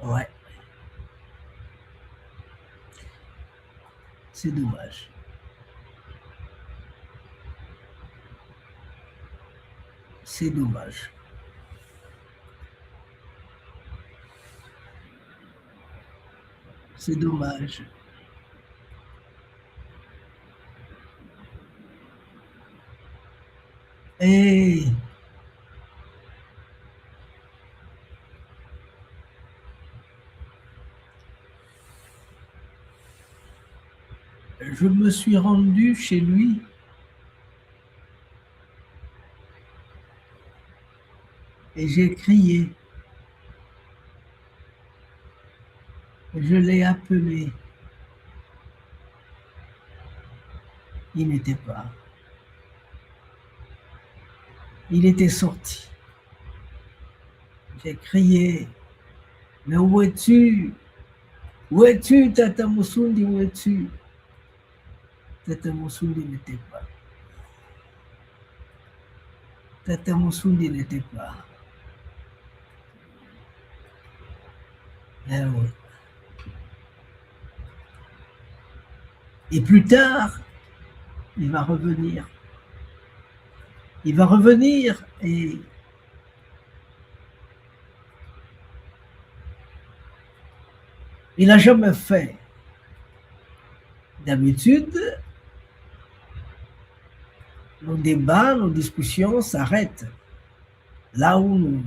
Ouais. C'est dommage. C'est dommage. C'est dommage. Et je me suis rendu chez lui et j'ai crié. Je l'ai appelé. Il n'était pas. Il était sorti. J'ai crié : « Mais où es-tu ? Où es-tu, Tata Musundi, où es-tu ? » Tata Musundi n'était pas. Tata Musundi n'était pas. Eh oui. Et plus tard, il va revenir. Il va revenir et il n'a jamais fait. D'habitude, nos débats, nos discussions s'arrêtent là où nous,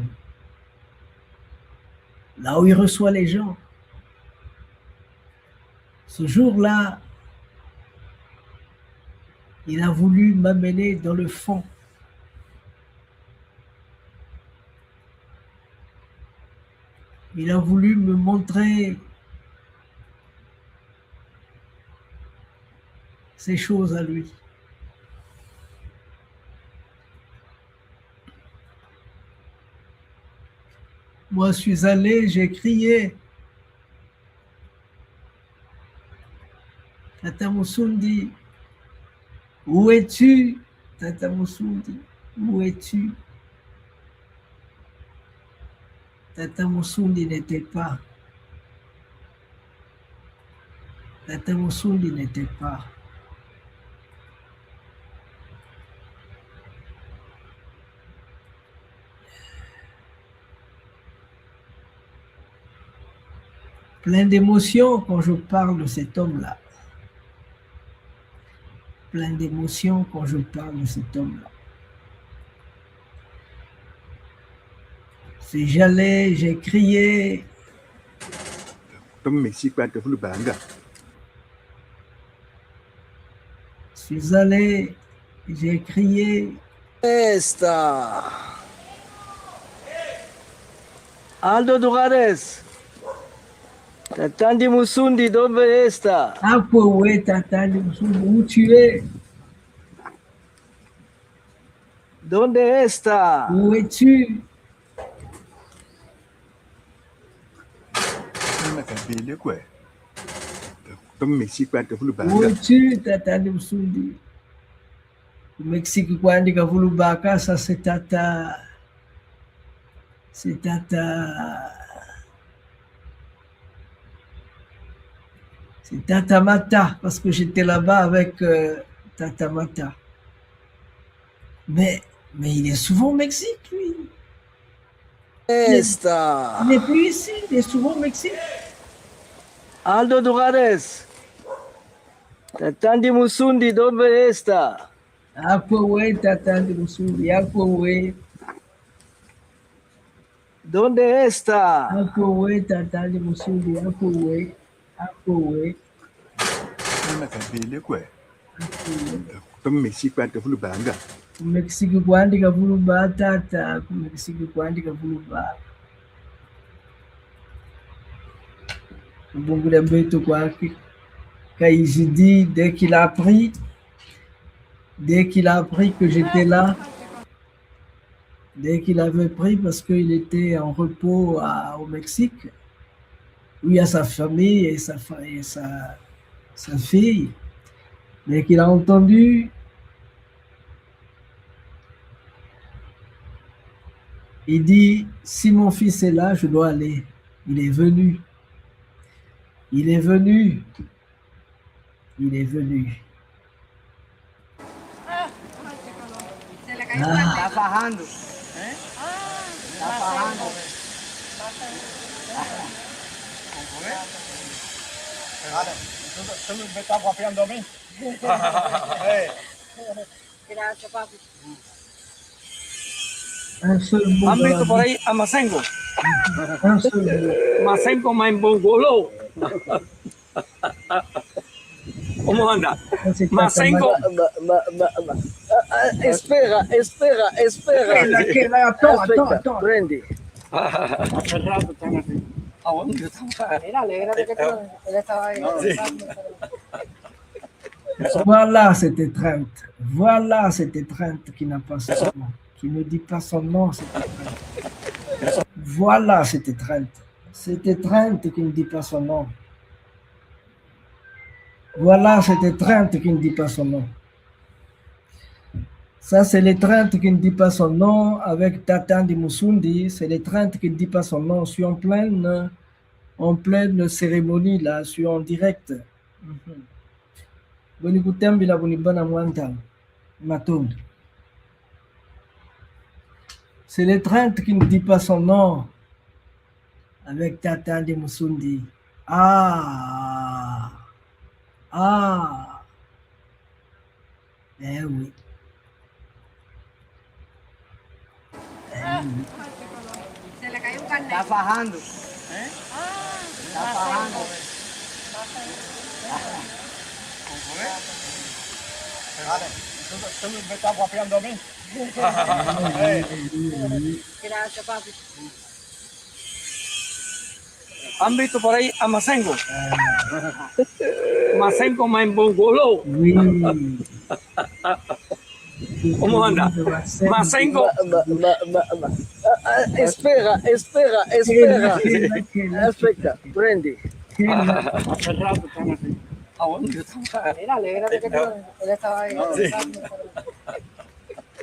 là où il reçoit les gens. Ce jour-là, il a voulu m'amener dans le fond. Il a voulu me montrer ses choses à lui. Moi, je suis allé, j'ai crié. Tata Musundi, où es-tu? Tata Musundi, où es-tu? Tata Musundi n'était pas. Tata Musundi n'était pas. Plein d'émotions quand je parle de cet homme-là. Plein d'émotions quand je parle de cet homme-là. Si j'allais, j'ai crié. Comme Mexique, pas de foule banga. Je suis allé, j'ai crié. Esta. Aldo Dugares. Tata Ndi Musundi, dónde esta? Akwewe, Tata Ndi Musundi, où tu es? ¿Dónde esta? Où es-tu? Una kabele kwe. Comme Mexique, pas de foule banga. Où es-tu, Tata Ndi Musundi? Mexique kwandi kavulu baka, ça c'est Tata, c'est Tata, c'est Tata Mata, parce que j'étais là-bas avec, euh, Tata Mata. Mais, mais il est souvent au Mexique, lui. Esta. Il n'est plus ici, il est souvent au Mexique. Aldo Dugares. Tata Ndi Musundi, ¿dónde esta? Akwewe, Tata Ndi Musundi, akwewe. ¿Dónde esta? Akwewe, Tata Ndi Musundi, akwewe. Akwewe. Una kabele kwe. Akwewe. Comme Mexique, pas de foule banga. Mexique kwandi kavulu ba, Tata, ku Mexique kwandi kavulu ba. Bungula beto kwaki. Quand il dit, dès qu'il a appris, dès qu'il a appris que j'étais là, dès qu'il avait pris, parce qu'il était en repos à, au Mexique, lui à sa famille et sa, fa- et sa, sa fille, dès qu'il a entendu, il dit, si mon fils est là, je dois aller. Il est venu. Il est venu. Il est venu. Ah. Está fajando. ¿Eh? Está fajando. Vale, entonces, ¿tú me estás guapeando a mí? Eh. Gracias, papi. Un seul mot. ¿Han visto por ahí a Masengo? Un seul mot. Masengo Maimbongolo. ¿Cómo anda? Masengo. Ma, ma, ma, ma, ma. Ah, ah, espera, espera, espera. Espera, que la, attends, attends, attends. Prende. Hace rato están así. Ah, bueno, yo estaba. Mira, alégrate que tú, él estaba ahí. No. Sí. Voilà cette étreinte. Voilà cette étreinte qui n'a pas son nom, qui ne dit pas son nom, cette étreinte. Voilà cette étreinte. Cette étreinte qui ne dit pas son nom. Voilà cette étreinte qui ne dit pas son nom. Ça, c'est l'étreinte qui ne dit pas son nom avec Tata Ndi Musundi. C'est l'étreinte qui ne dit pas son nom. Je suis en pleine, en pleine cérémonie, là. Je suis en direct. Mhm. Boni kutambila, boni bana mwanta. Matondo. C'est l'étreinte qui ne dit pas son nom avec Tata Ndi Musundi. Ah. Ah. Eh oui. Eh oui. Está fajando. ¿Eh? Está fajando. Vale, entonces, ¿tú me estás guapeando a mí? Eh. Gracias, papi. ¿Han visto por ahí a Masengo? Masengo mai mbongolo. Oui. Omo anda. Masengo. Ma, ma, ma, ma, ma. Ah, ah, espera, espera, espera. Aspetta, prendi. Era alegre porque no, él estaba ahí.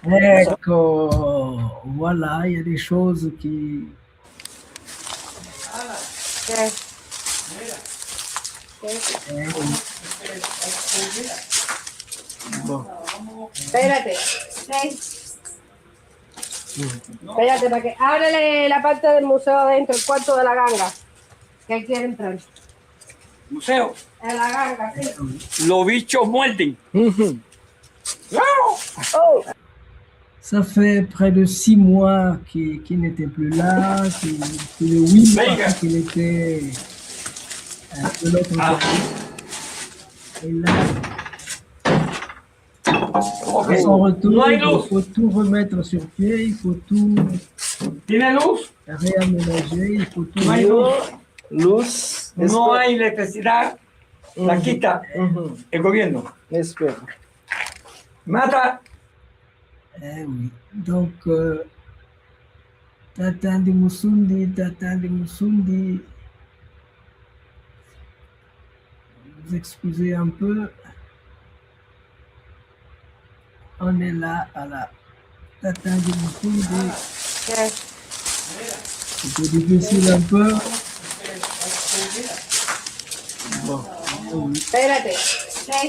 Ecco, voilà, il y a des choses qui... ¿Qué? ¿Qué? eh, bon. Espérate. ¿Qué? Espérate, para que ábrele la parte del museo adentro, el cuarto de la ganga. Que él quiere entrar. Museo. En la ganga, sí. Los bichos muerden. Mhm. Oh, Ça fait près de six mois qu'il qu'il n'était plus là, que, que le huit mois Venga. Qu'il était euh, de l'autre Ah. Côté. Et là, Ok. À son retour, No hay il luz. Faut tout remettre sur pied, il faut tout ¿Tiene luz? Réaménager, il faut tout... No hay luz. Luz. No hay electricidad. La quita Mhm. el gobierno. Espera. Mata. Eh oui. Donc, euh, Tata Ndi Musundi, Tata Ndi Musundi, vous excusez un peu. On est là, à la Tata Ndi Musundi. ¿Qué? C'était difficile un peu. Bon. Espérate. ¿Qué?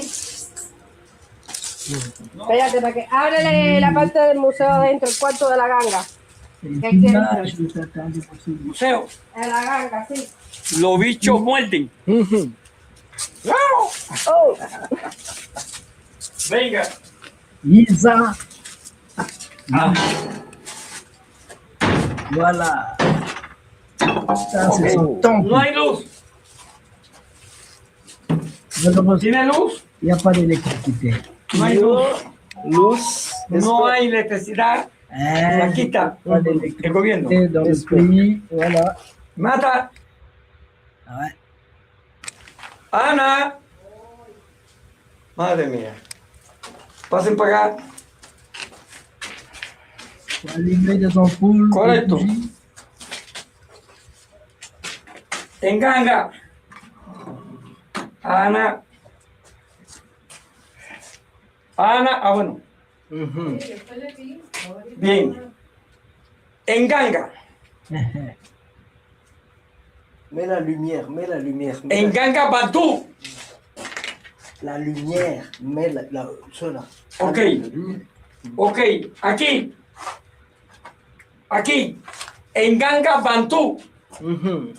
Espérate, para que ábrele la parte del museo adentro, el cuarto de la ganga. Et puis là, je t'attends de poursuivre. Museo. En la ganga, sí. Los bichos muerden. Mhm. Oh, Venga. Isa. Ah, Voilà. Ça, c'est son temple. No hay luz. Malheureusement, ¿Tiene luz? il n'y a pas d'électricité. No hay luz. Luz. No hay electricidad. La Eh, quita pas el d'électricité gobierno. Dans le pays, voilà. Mata. Ah ouais. Ana. Madre mía. Pasen para acá. Faut allumer des ampoules, des Correcto. Bougies. Enganga. Ana. Ana, ah, bueno. Mhm. Bien. Enganga. Mets la lumière, mets la lumière. Mets la, Enganga bantu. La lumière, mets la, la, cela. Ok. Ok. Aquí. Aquí. Enganga bantu. Mhm.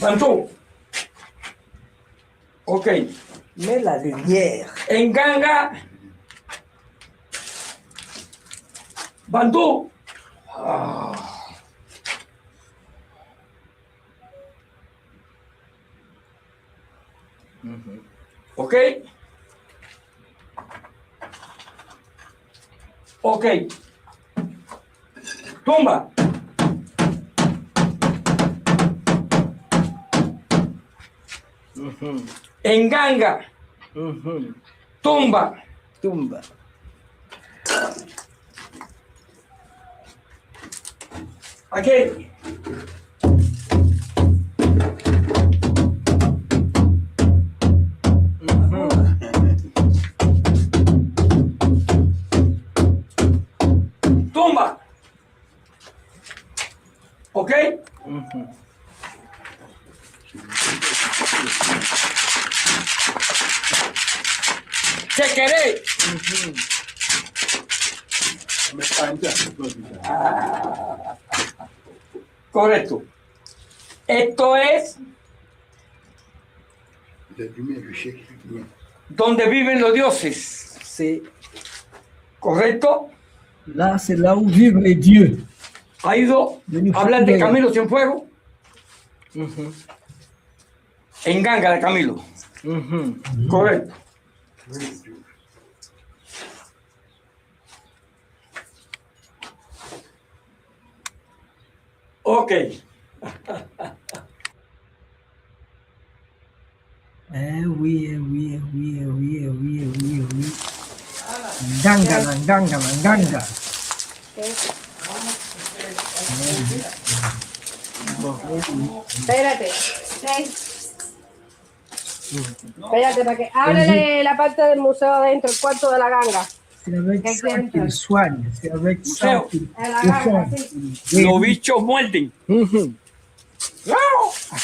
Bantu. Ok. Mets la lumière. Enganga bantu. Ah. Mhm. Ok. Ok. Tumba. Mhm. Enganga. Mhm. Tumba. Tumba. Aquí. Mhm. Tumba. Ok. Mhm. Chekere. Mhm. Correcto. Esto es donde viven los dioses. Sí. ¿Correcto? Là, c'est là où vivent les dieux. ¿Ha ido Vení, a hablar de Fernando. Camilo Cienfuegos? Mhm. Enganga de Camilo. Mhm. Correcto. Muy bien. Ok. Eh oui, eh oui, eh oui, eh oui, eh oui, eh oui, eh oui. Nganga, na nganga, na nganga. Espérate. Espérate, para que... Ábrele la parte del museo adentro, el cuarto de la ganga. C'est avec ça qu'il soigne, c'est avec ça qu'il défend. Los bichos muerden. Ujú.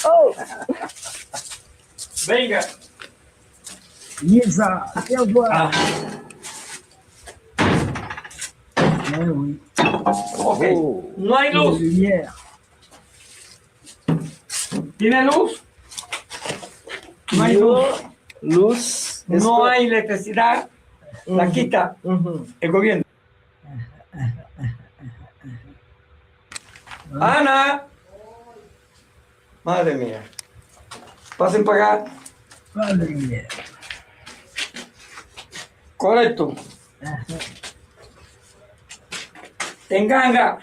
Oh. Venga. Yeza, au revoir. Ah. Eh oui. Ok. Oh. No hay luz. Lumière. ¿Tiene luz? No hay luz. Luz. No hay electricidad. La quita el gobierno. Ana. Madre mía. Pasen para acá. Madre mía. Correcto. Nganga.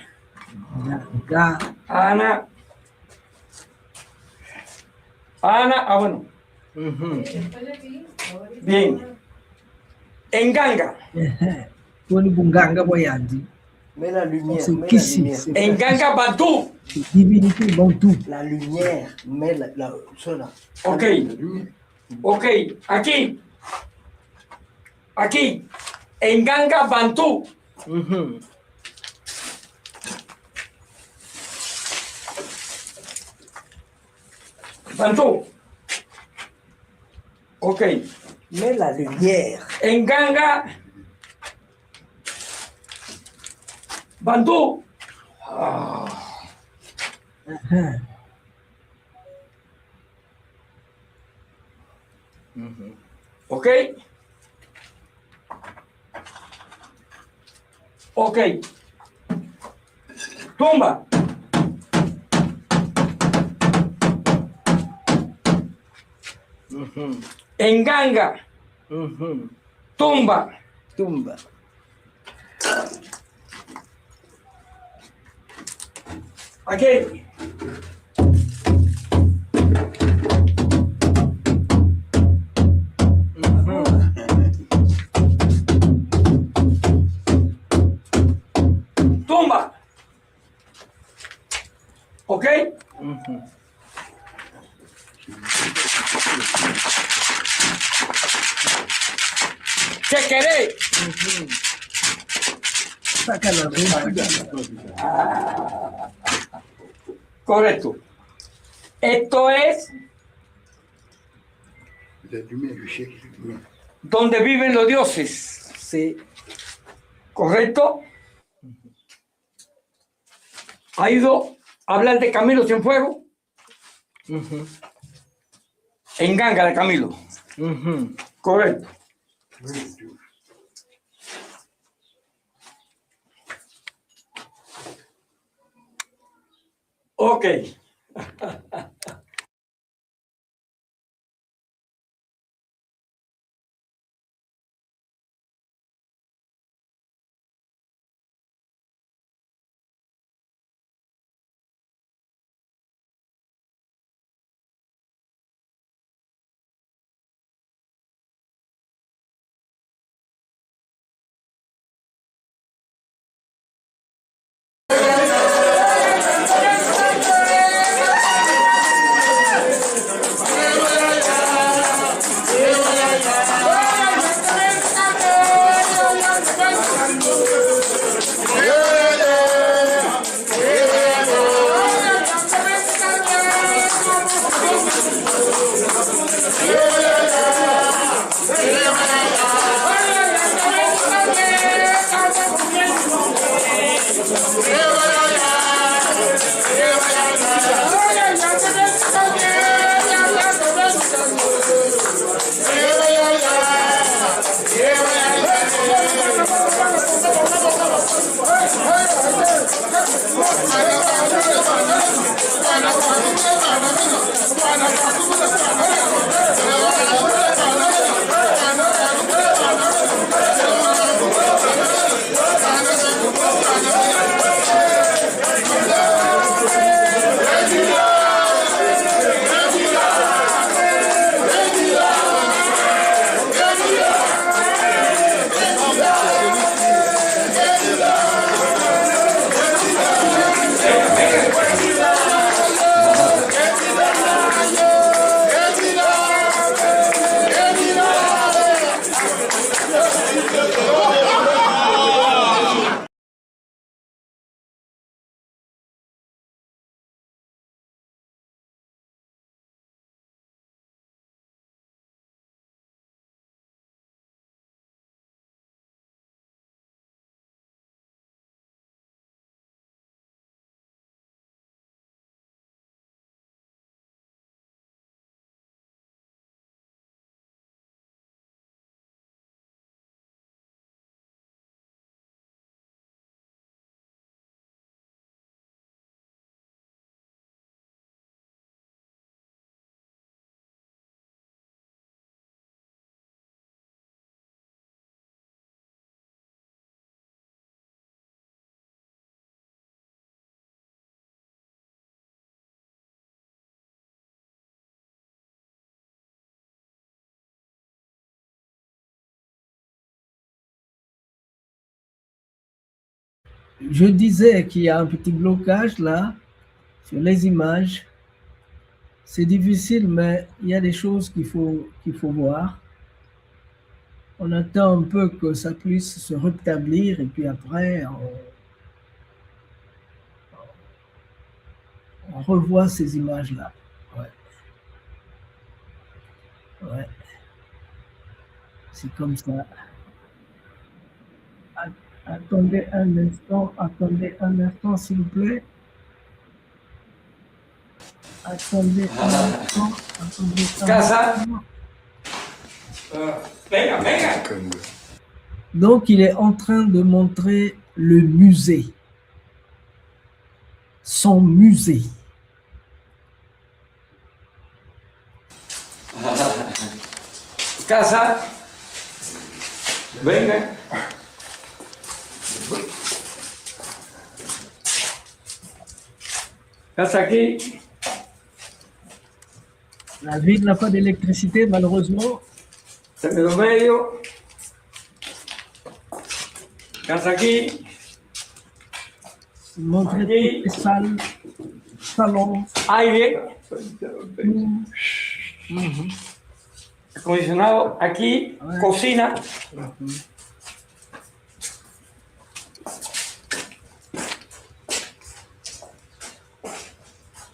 Ana. Ana, ah, bueno. Bien. Nganga. Ehe. Kwani bunganga bwa yandi. Mets la lumière, mets la lumière. Nganga bantu. Divinité bantu. La lumière, mets la, la, cela. Ok. Ok, aquí. Aquí. Nganga bantu. Mhm. Bantu. Ok. Mets la lumière. Nganga bantu. Ah. Mhm. Ok. Ok. Tumba. Mhm. Nganga. Mhm. Tumba. Tumba. Aquí. Tumba. Ok? Mhm. Chekere. Mhm. Saca la rumba. Correcto. Esto es donde viven los dioses. Sí. ¿Correcto? ¿Ha ido a hablar de Camilo Cienfuegos? Ujú. Nganga de Camilo. Ujú. Correcto. Ok. Je disais qu'il y a un petit blocage là, sur les images. C'est difficile, mais il y a des choses qu'il faut, qu'il faut voir. On attend un peu que ça puisse se rétablir et puis après, on, on revoit ces images-là. Ouais. Ouais. C'est comme ça. At-, attendez un instant, attendez un instant, s'il vous plaît. Attendez un instant, attendez un instant. Donc, il est en train de montrer le musée. Son musée. Kasa. Venga. Kasa aquí. La ville n'a pas d'électricité, malheureusement. Tengo medio. Kasa aquí. Montre aquí. Toutes les salles, salons. Aire. Acondicionado aquí, cocina.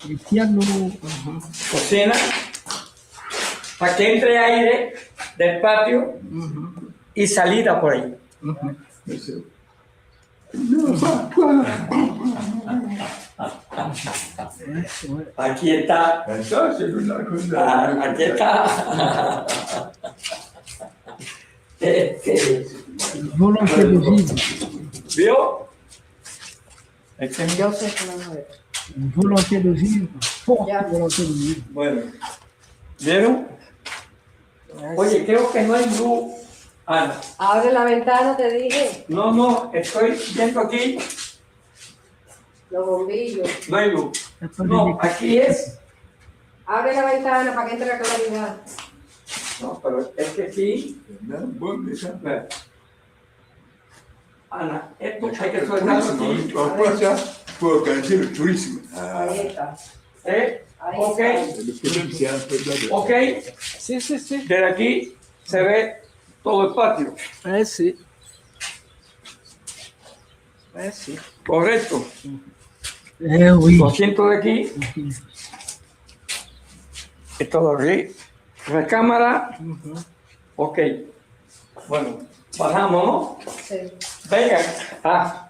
El piano. Cocina. Para que entre aire del patio y salida por ahí. No, pa, pa. Aquí está. Entonces, una cosa. Ah, aquí está. Volonté de vivre. ¿Vio? Entonces, una volonté de vivre, forte volonté de vivre. Bueno. ¿Vieron? Oye, creo que no hay luz. Ah, no. Abre la ventana, te dije. No, no, estoy viendo aquí. Los bombillos. No hay luz. No, aquí es. Abre la ventana para que entre la claridad. No, pero es que aquí. Ana, esto hay que soltarlo así. Por organizar el turismo. Ahí está. ¿Eh? Ahí está. Ok. Ok. Sí, sí, sí. Desde aquí se ve todo el patio. Eh, sí. Eh, sí. Correcto. Eh, oui. Lo siento de aquí. Esto lo abrí. Recámara. Ok. Bueno, bajamos, ¿no? Sí. Venga. Ah.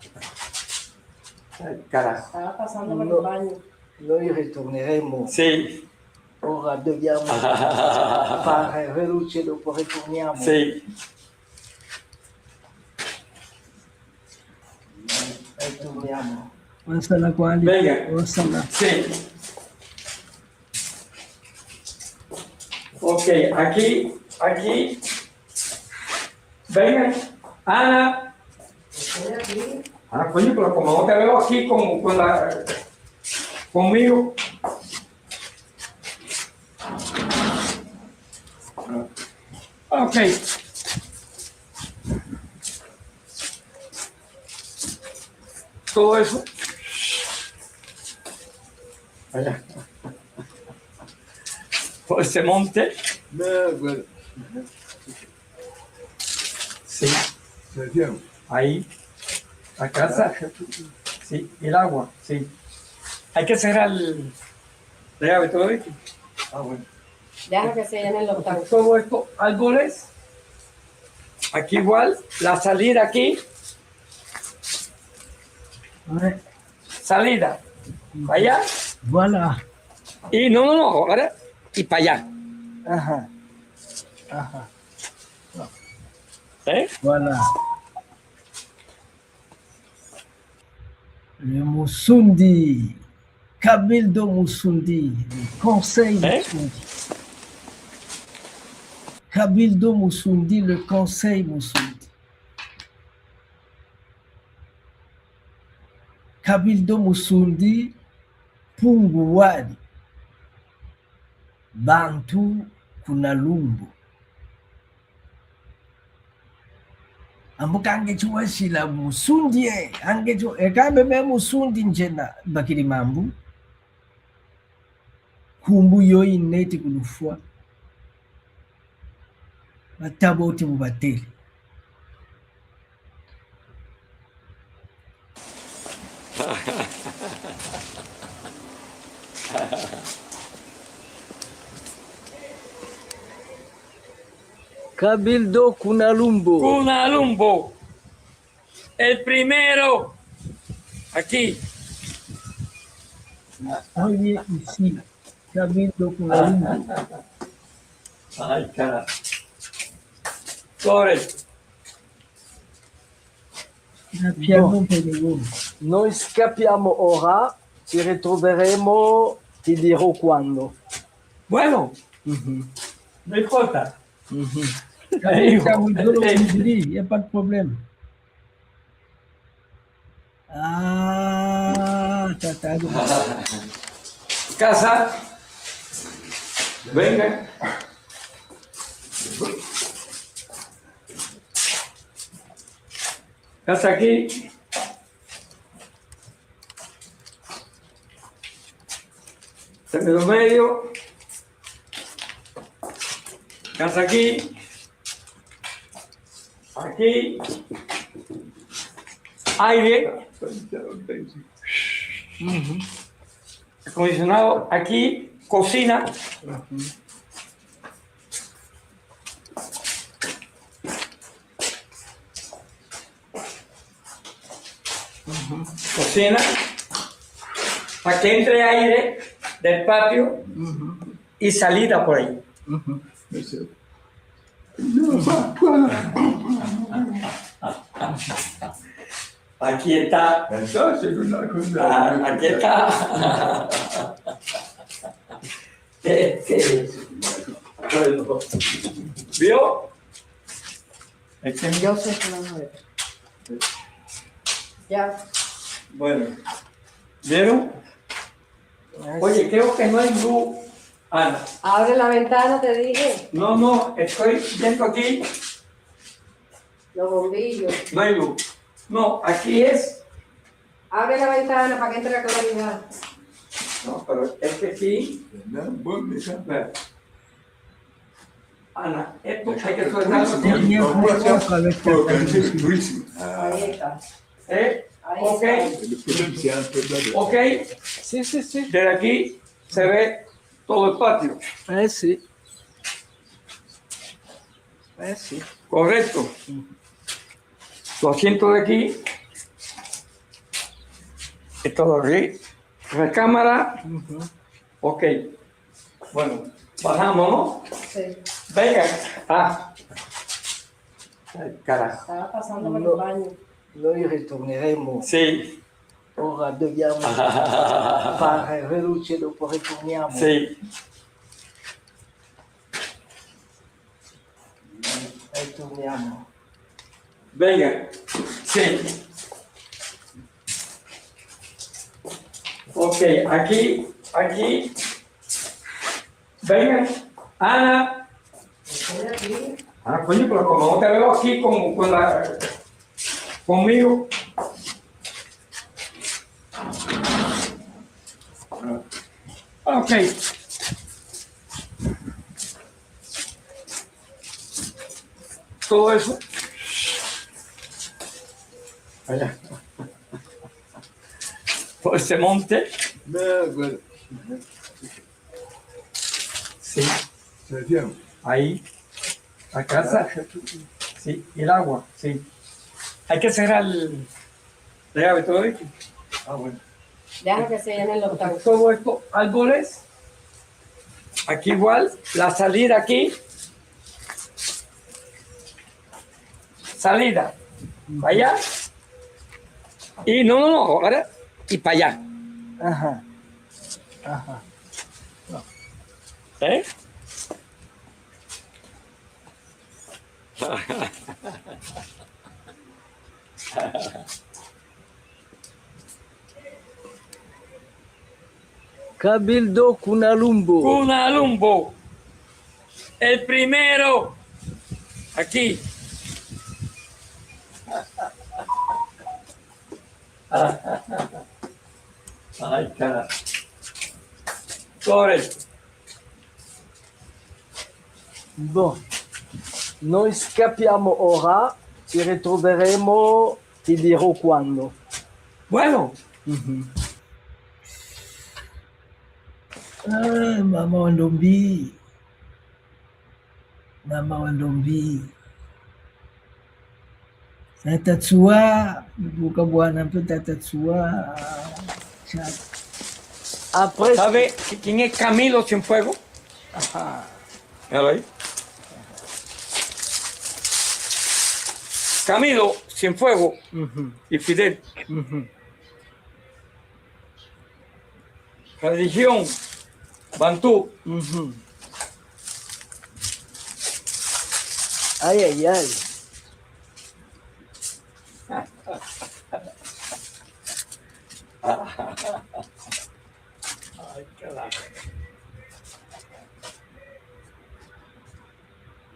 Ay, carajo. Estaba pasando por el baño. Nós retornaremos. Sí. Ora dobiamo fare veloce, dopo ritorniamo. Sì. Ritorniamo. Wasala kwandi. Venga. Wasala. Sì. Ok, aquí, aquí. Venga, Ana. Ah, coño, pero como no te veo aquí con, con la, conmigo. Ok. Todo eso. Allá. Por ese monte. No, bueno. Sí. Ahí. La casa. Sí, el agua, sí. Hay que cerrar el, la llave, todo esto. Ah, bueno. Deja que se llenen los tanques. Todo esto, árboles. Aquí igual, la salida aquí. Salida. Para allá. Voilà. Y no, no, no, ahora, y para allá. Ajá. Ajá. ¿Eh? Voilà. Le Musundi. Cabildo Musundi, le conseil Musundi. Cabildo Musundi. Cabildo Musundi, Mpungu Wadi, bantu kuna Lumbu. Ambu ka nge ti wasila musundi e, a nge ti, e ka bebe musundi nzena bakidi mambu. Nkumbu yoyi neti kulufwa. Batabo ti bu batele. Cabildo Kunalumbo. Kunalumbo. El primero. Aquí. Oye, y sí. Cabildo Kunalumbo. Ai, cara. Correcto. Bon. Nós capiamo ora, ci ritroveremo, ti dirò quando. Bueno, mhm, no importa. Mhm. Ahí, ahí. Il n'y a pas de problème. Ah, ta, ta, ta. Casa. Venga. Casa aquí. Término medio. Casa aquí. Aquí. Aire. Ujú. Acondicionado. Aquí. Cocina. Ujú. Ujú. Cocina, pa que entre aire del patio, ujú, y salida por ahí. Ujú. No, pa, pa. Aquí está. Entonces, una cosa. Ah, aquí está. Bueno. ¿Vio? Es que yo sé que no me... Ya. Bueno. ¿Vieron? Oye, creo que no hay luz. Ana. Abre la ventana, te dije. No, no, estoy viendo aquí. Los bombillos. No hay luz. No, aquí es. Abre la ventana para que entre la claridad. No, pero es que sí. Bueno, bueno, mira. Bueno. Ana, esto hay que sujetarlo bien. Durísimo. Porque es durísimo. Ahí está. ¿Eh? Ahí está. Ok. Ok. Sí, sí, sí. Desde aquí se ve todo el patio. Eh, sí. Eh, sí. Correcto. Su asiento de aquí. Y todo aquí. Recámara. Ujú. Ok. Bueno, bajamos, ¿no? Sí. Venga. Ah. Ay, carajo. Estaba pasando por el baño. No, no, y retornaremos. Sí. Ahora debíamos para el reloj, después retornamos. Sí. Ahí terminamos. Venga. Sí. Ok, aquí, aquí. Venga. Ana. Estoy aquí. Ah, coño, pero como no te veo aquí con, con la, conmigo. Ok. Todo eso. Allá. Todo ese monte. De acuerdo. Sí. Sebastián. Ahí. La casa. Sí, el agua, sí. Hay que cerrar el, la llave, todo esto. Ah, bueno. Deja que se llenen los tanques. Todo esto, árboles. Aquí igual, la salida aquí. Salida. Para allá. Y no, no, no, ahora. Y para allá. Ajá. Ajá. ¿Eh? Cabildo Kunalumbo. Kunalumbo. El primero. Aquí. Ai, cara. Corre. Bon, noi scappiamo ora, ci ritroveremo, ti dirò quando. Bueno. Mhm. Ah, mama wa ndombi. Mama wa ndombi. Tata Tsua, buka bwana mpe Tata Tsua. Cha. Après, sabe ki-, quem é Camilo Cienfuegos? Aha. Míralo aí. Camilo Cienfuegos. Mhm. E Fidel. Mhm. Religión, bantu. Mhm. Ai, ai, ai. Ai, carajo.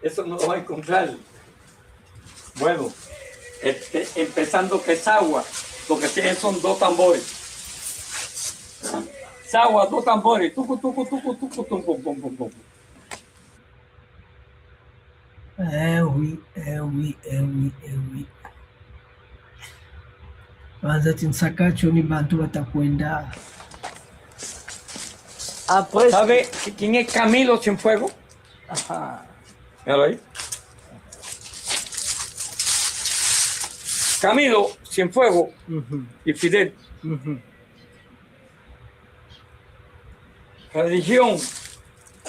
Eso no lo va a encontrar. Bueno, este, empezando que es agua, porque si son dos tambores. Es agua, dos tambores, tucu, tucu, tucu, tucu, tum, pum, pum, pum, pum. Eh oui, eh oui, eh oui, eh oui. Banza ti nsaka, nsioni bantu bata kwenda. Après, sabe ki-, quem é Camilo Cienfuegos? Aha. Míralo aí. Camilo Cienfuegos. Mhm. E Fidel. Mhm. Religión,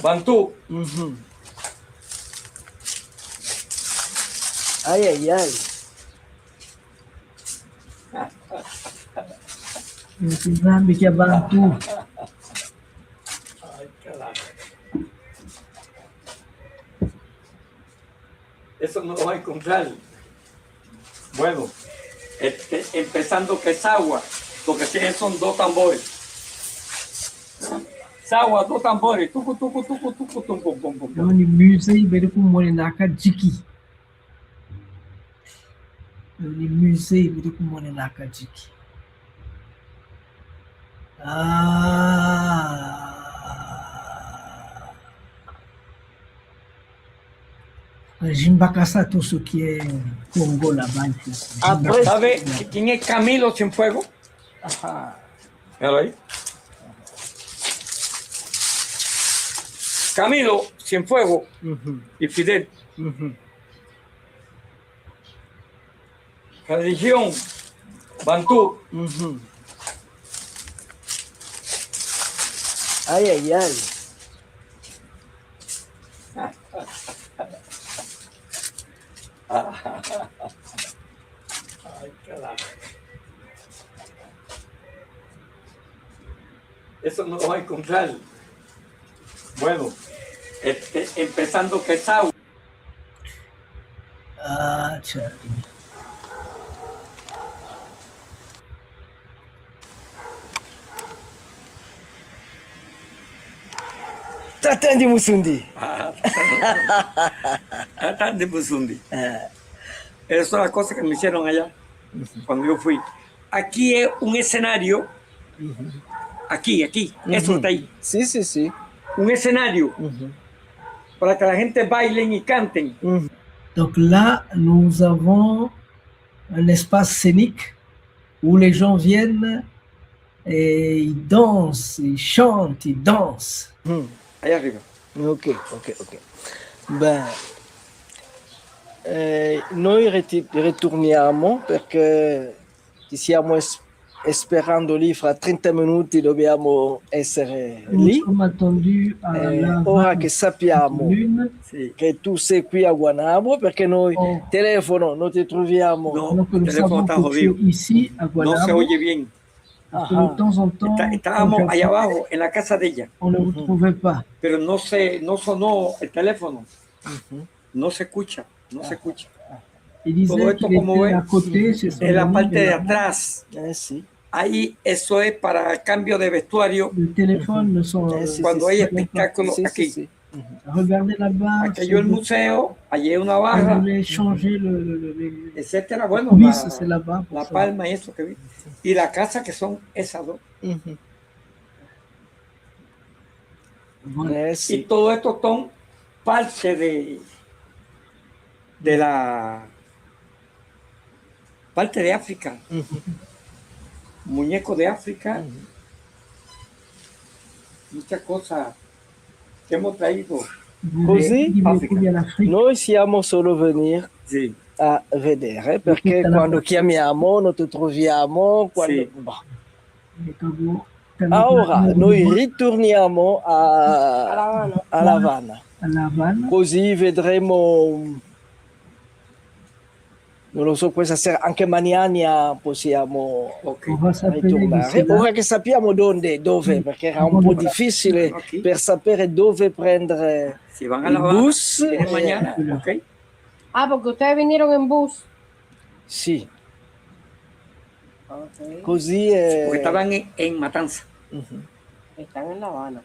bantu. Mhm. Ai, ai, ai. Nzambi kia bantu. Ai, carajo. Eso no lo va a encontrar. Bueno, este, empezando que es agua, porque si son dos tambores. Es agua, dos tambores, tucu, tucu, tucu, tucu, tum, pum, pum, pum, pum. Yo ni musée beri kumonenaka diki. Yo ni musée beri kumonenaka diki. Ah. Jimbakasa tout ce qui est Congo là-bas, il faut. Après, sabe ki-, quem é Camilo Cienfuegos? Aha. Míralo aí. Camilo Cienfuegos. Mhm. E Fidel. Mhm. Religión, bantu. Mhm. Ai, ai, ai. Ai, carajo. Eso no lo va a encontrar. Bueno, este, empezando que es agua. Ah, cha. Tata Ndi Musundi. Ah, Tata Ndi Musundi. Eh. Eso es la cosa que me hicieron allá, cuando yo fui. Aquí es un escenario. Ujú. Aquí, aquí, eso está ahí. Sí, sí, sí. Un escenario, ujú, para que la gente bailen y canten. Ujú. Donc là, nous avons un espace scénique où les gens viennent et ils dansent, ils chantent, ils dansent. Hum. Aí arriba. Ok, ok, ok. Ben, eh, noi reti-, ritorniamo perché ti stiamo es-, sperando lì fra trenta minuti, dobbiamo essere lì. Nous sommes attendus à, eh, la ora che sappiamo, sì, che tu sei qui a Guanabo, perché noi, oh, telefono non ti troviamo. No, el teléfono está jodido. No se oye bien. Ajá. De temps en temps, on t'appelait, on ne retrouvait pas. Está-, estábamos allá abajo, en la casa de ella. Ujú. Pero no se, no sonó el teléfono. Ujú. No se escucha, no se escucha. Todo esto, como ves, es la parte de atrás. Ajá. Él dice qu'il était à côté, se sonó. Eh, sí. Ahí, eso es para cambio de vestuario. Le téléphone, son, eh, sí, sí, cuando hay espectáculo aquí. Sí, sí, sí. Regardez là-bas, Aquí hay un museo, allí hay una on barra, voulait changer le, le, le- le- etcétera. Bueno, Luis, la, c'est là-bas. Pour la ça. Palma y eso que vi. Y la casa que son esas dos. Mhm. Voilà. Eh, Y sì. Todo esto son parches de, de la parte de África. Mhm. Muñeco de África. Mhm. Muchas cosas que hemos traído. Vous voulez Così? dire beaucoup de l'Afrique. Noi siamo solo venir Sì. a vedere, perché Tutta la quando chiamiamo non ti troviamo, quando... Sì. Boh. Et quand vous- quand Ora vous- noi ritorniamo a, A La Habana. a La Habana. À La Havane. Così vedremo, non lo so, questa sera, anche mañana possiamo Ok. On va s'appeler ritornare. d'ici là. Ora che sappiamo dove, dove, perché era un po' difficile Ok. per sapere dove prendere Si van a il La Habana, bus. es mañana, Eh, ok. Ah, porque ustedes vinieron en bus. Sì, Ok. così è. Porque estaban en, en Matanza. Mhm. Están en La Habana.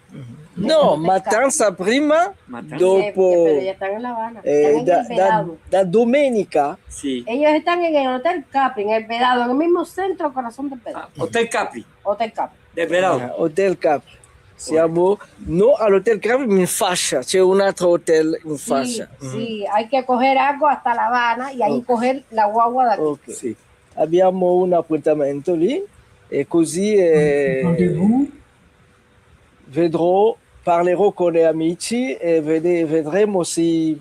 No, Matanza prima, Matanza. dopo, Pero ya están en La Habana. eh, Están en da, El da, Vedado. da domenica Sì. Ellos están en el Hotel Capri, en El Vedado, en el mismo centro, corazón del Vedado. Ah, Hotel Capri, Hotel Capri. del Vedado. Ah, Hotel Capri. Siamo, no, all'Hotel Capri in fascia, c'è un altro hotel in Sí, fascia. sí, hay que coger algo hasta La Habana y ahí Ok. Coger la guagua de aquí. Ok. Sì. Abbiamo un appuntamento lì e così eh, Rendez-vous. Vedrò, parlerò con gli amici e vede- vedremo se...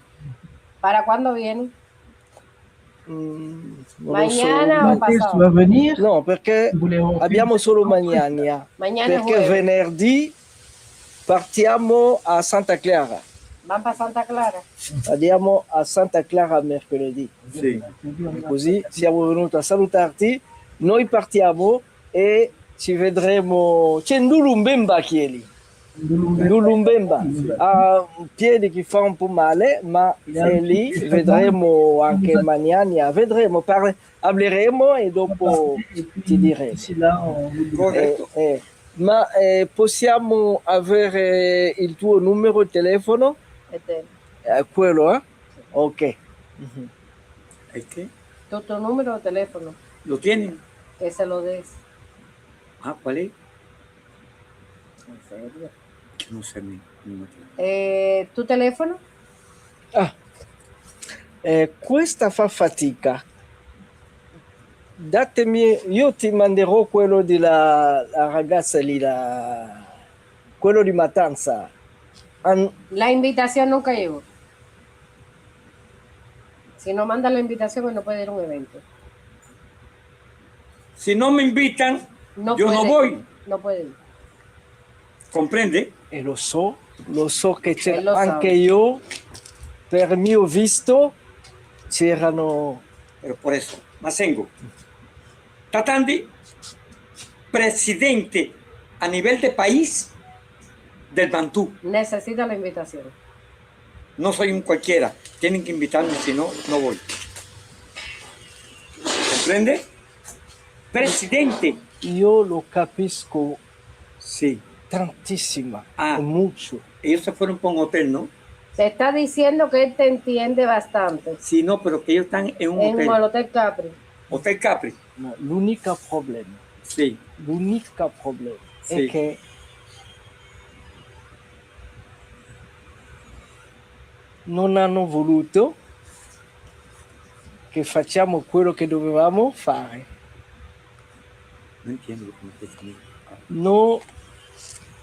¿Para cuándo vienen? Mm, non lo so, Mañana ma- o pasado? Tu vas venir. No, perché Vous voulez en abbiamo solo mañana. Mañana es Perché jueves. Venerdì partiamo a Santa Clara. Van para Santa Clara. Andiamo a Santa Clara mercoledì. Sì. Così siamo venuti a salutarti. Noi partiamo e ci vedremo. C'è Ndulu Mbemba che è lì. Ndulu Mbemba. Ha un piede che fa un po' male, ma è lì. Vedremo anche mañana. Vedremo, parle- parleremo e dopo ti diremo. Ici là, on vous dit. Corretto. Eh, eh. Ma eh, possiamo avere il tuo numero di telefono? Este, Eh, quello, eh? Ok. Mhm. ¿Es que? tu, tu número de teléfono, ¿Lo tienen? que se lo des. Ah, ¿cuál es? ¿En serio? Yo no sé mi número. Eh, ¿Tu teléfono? Ah. Eh, questa fa fatica. Datemi, io ti manderò quello della la ragazza lì, la, quello di Matanza. An- La invitación nunca llegó. Si no manda la invitación, él no puede ir a un evento. Si no me invitan, No yo puede, no voy. No puede ir. ¿Comprende? E lo so, lo so che c'era Eh, lo so. Anche io, per mio visto, c'erano... Pero por eso, Masengo. Tatandi, presidente a nivel de país del Bantú. Necesita la invitación. No soy un cualquiera. Tienen que invitarme, si no, no voy. ¿Comprende? Presidente. Io lo capisco Sí. tantissimo, Ah. Mucho. Ellos se fueron para un hotel, ¿no? Te está diciendo que él te entiende bastante. Sí, no, pero que ellos están en un En hotel. El Hotel Capri. Hotel Capri. Ma l'unico problema, Sí. l'unico problema Sì. è che non hanno voluto che facciamo quello che dovevamo fare. No entiendo lo que me estás diciendo. No,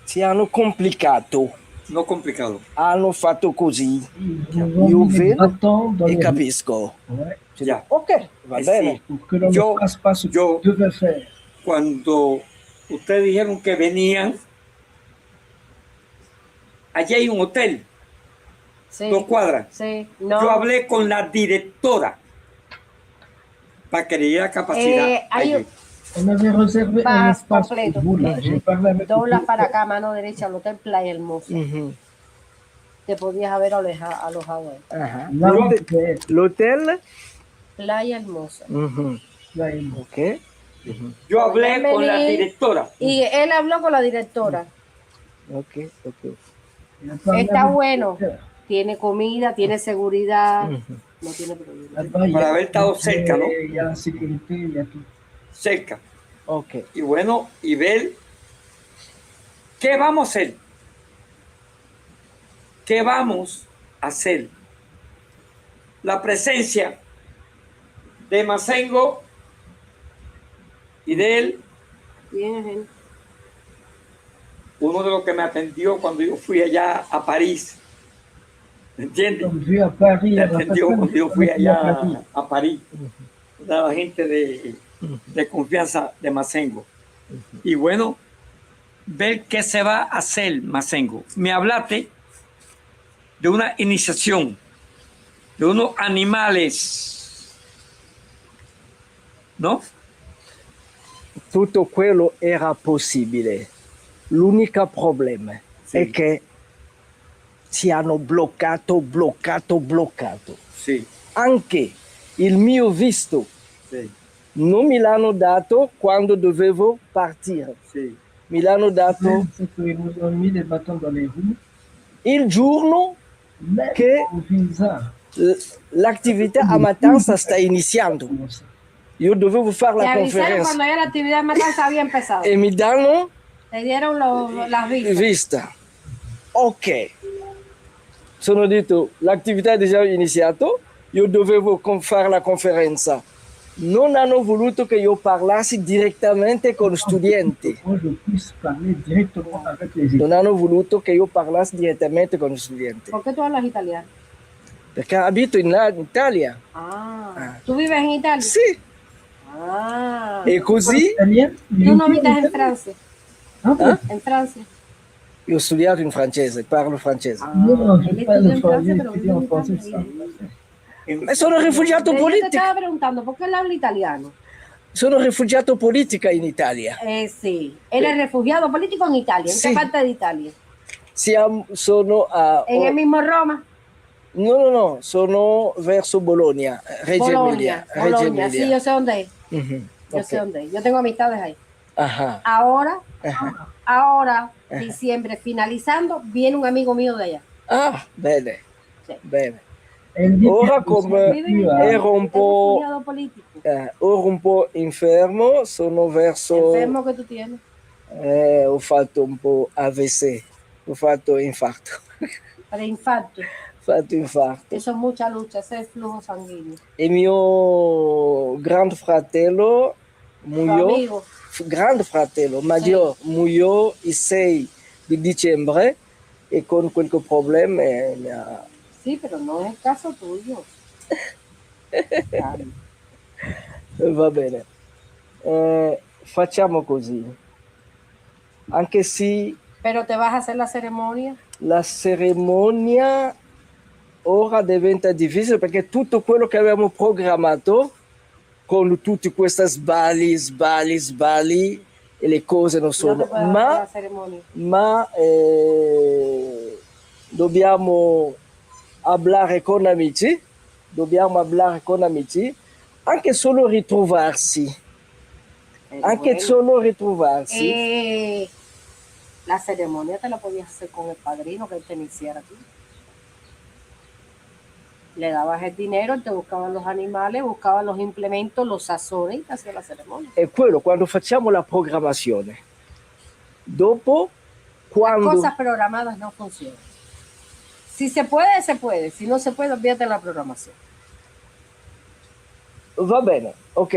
ci hanno complicato. No complicado. Hanno fatto così. Ils vous ont Io mis les vedo bâtons dans e les roues. Capisco. Ouais. Ci Ya. dico, ok, va Eh, bene. sì. Pour que l'on Yo- ne fasse pas ce yo- qu'il devait faire. Cuando ustedes dijeron que venían, allí hay un hotel, Sí. dos cuadras. Sí. No. Yo hablé con la directora para que le diera capacidad. Eh, hay allí. On avait réservé un Pas espace completo. Pour vous, là. J'ai parlé avec Dos le horas para directeur. Acá, a mano derecha, al Hotel Playa Hermosa. Mhm. Te podías haber aleja- alojado ahí. Ah. Là, on L'hotel- pouvait L'hotel Playa Hermosa. Mhm. là, il- Ok. Yo hablé con la Bienvenido. Directora. Y él habló con la directora. Ok, ok. Está bueno. Tiene comida, tiene seguridad. Ujú. No tiene problema. Para haber estado cerca, ¿no? Il y a la sécurité, il y a tout. Cerca. Ok. Y bueno, y ver qué vamos a hacer. ¿Qué vamos a hacer? La presencia de Masengo y de él, Bien, gente. Uno de los que me atendió cuando yo fui allá a París. ¿Me entiendes? Comme vu à Paris, Me à la atendió personne cuando yo qui fui m'a vu à allá Paris. A París. Una gente de, de confianza de Masengo. Y bueno, ver qué se va a hacer, Masengo. Me hablaste de una iniciación, de unos animales, ¿no? Tutto quello era possibile. L'unico problema Sì. è che ci hanno bloccato, bloccato, bloccato. Sì, Anche il mio visto sì, non me l'hanno dato quando dovevo partire. sì. Me l'hanno dato C'est qu'ils nous ont mis des bâtons dans les roues. Il giorno Même che au visa. l- l'attività a Matanza sta iniziando. Io dovevo fare Te la avisaron conferenza cuando ya la actividad en Matanza había empezado. E mi danno Te dieron lo- las vistas. vista. Ok. Sono detto, l'attività è già iniziata, io dovevo con- fare la conferenza. Non hanno voluto che io parlassi direttamente con gli studenti. Moi, je puisse parler directement avec les étudiants. Non hanno voluto che io parlassi direttamente con gli studenti. ¿Por qué tú hablas italiano? Perché abito in, in Italia. Ah, Ah. ¿tú vives en Italia? Sì. Ah. E così Italien, ¿Tú no habitas en Francia? Ah, Ah? En Francia. Io ho studiato in francese, parlo francese. Ah, Non, él je parle estudió en français, Francia, pero étudié vive en en français, Italia. c'est pas français. E sono rifugiato Yo te politico. Estaba preguntando, ¿por qué él habla italiano? Sono rifugiato politico in Italia. Eh, sí. Eres refugiado político en Italia. ¿En Sí. qué parte de Italia? Siamo, sono a... ¿En el mismo Roma? No, no, no, sono verso Bologna, Reggio Bolonia. Emilia. Reggio Bolonia, sí, Emilia. Yo sé dónde es. Mhm, Yo ok. Sé dónde es. Yo tengo amistades ahí. Aha, Ahora, aha. Ahora, diciembre finalizando, viene un amigo mío de allá. Ah, bene, Sì. Bene. Elle dit Ora que come c'est plus, euh, ero un È po', refugiato politico. Eh, ora un po' infermo, sono verso... Enfermo que tú tienes. Eh, ho fatto un po' A V C, ho fatto infarto. Para infarto. Ho fatto infarto. Eso es mucha lucha, ese es flujo sanguíneo. E mio grande fratello Tu muoio, amigo. f- grande fratello, maggiore, muoio il sei di dicembre e con qualche problema, eh, mi ha... Sí, pero no es el caso tuyo. Claro. Va bene. Eh, facciamo così. Anche se Pero te vas a hacer la ceremonia. La cerimonia ora diventa difficile perché tutto quello che avevamo programmato con tutti questi sbagli, sbagli, sbagli e le cose non No te sono. puedes hacer Ma, la ceremonia. ma eh, dobbiamo parlare con amici, dobbiamo parlare con amici, anche solo ritrovarsi, Eh, anche bueno. Solo ritrovarsi. Eh, la ceremonia te la podías hacer con el padrino que él te iniciara a ti. Le dabas el dinero, él te buscaba los animales, buscaba los implementos, los sazones y te hacía la ceremonia. È quello, quando facciamo la programmazione. Dopo, Las quando... cosas programadas no funcionan. Si se puede, se puede. Si no se puede, olvídate de la programación. Va bene, ok.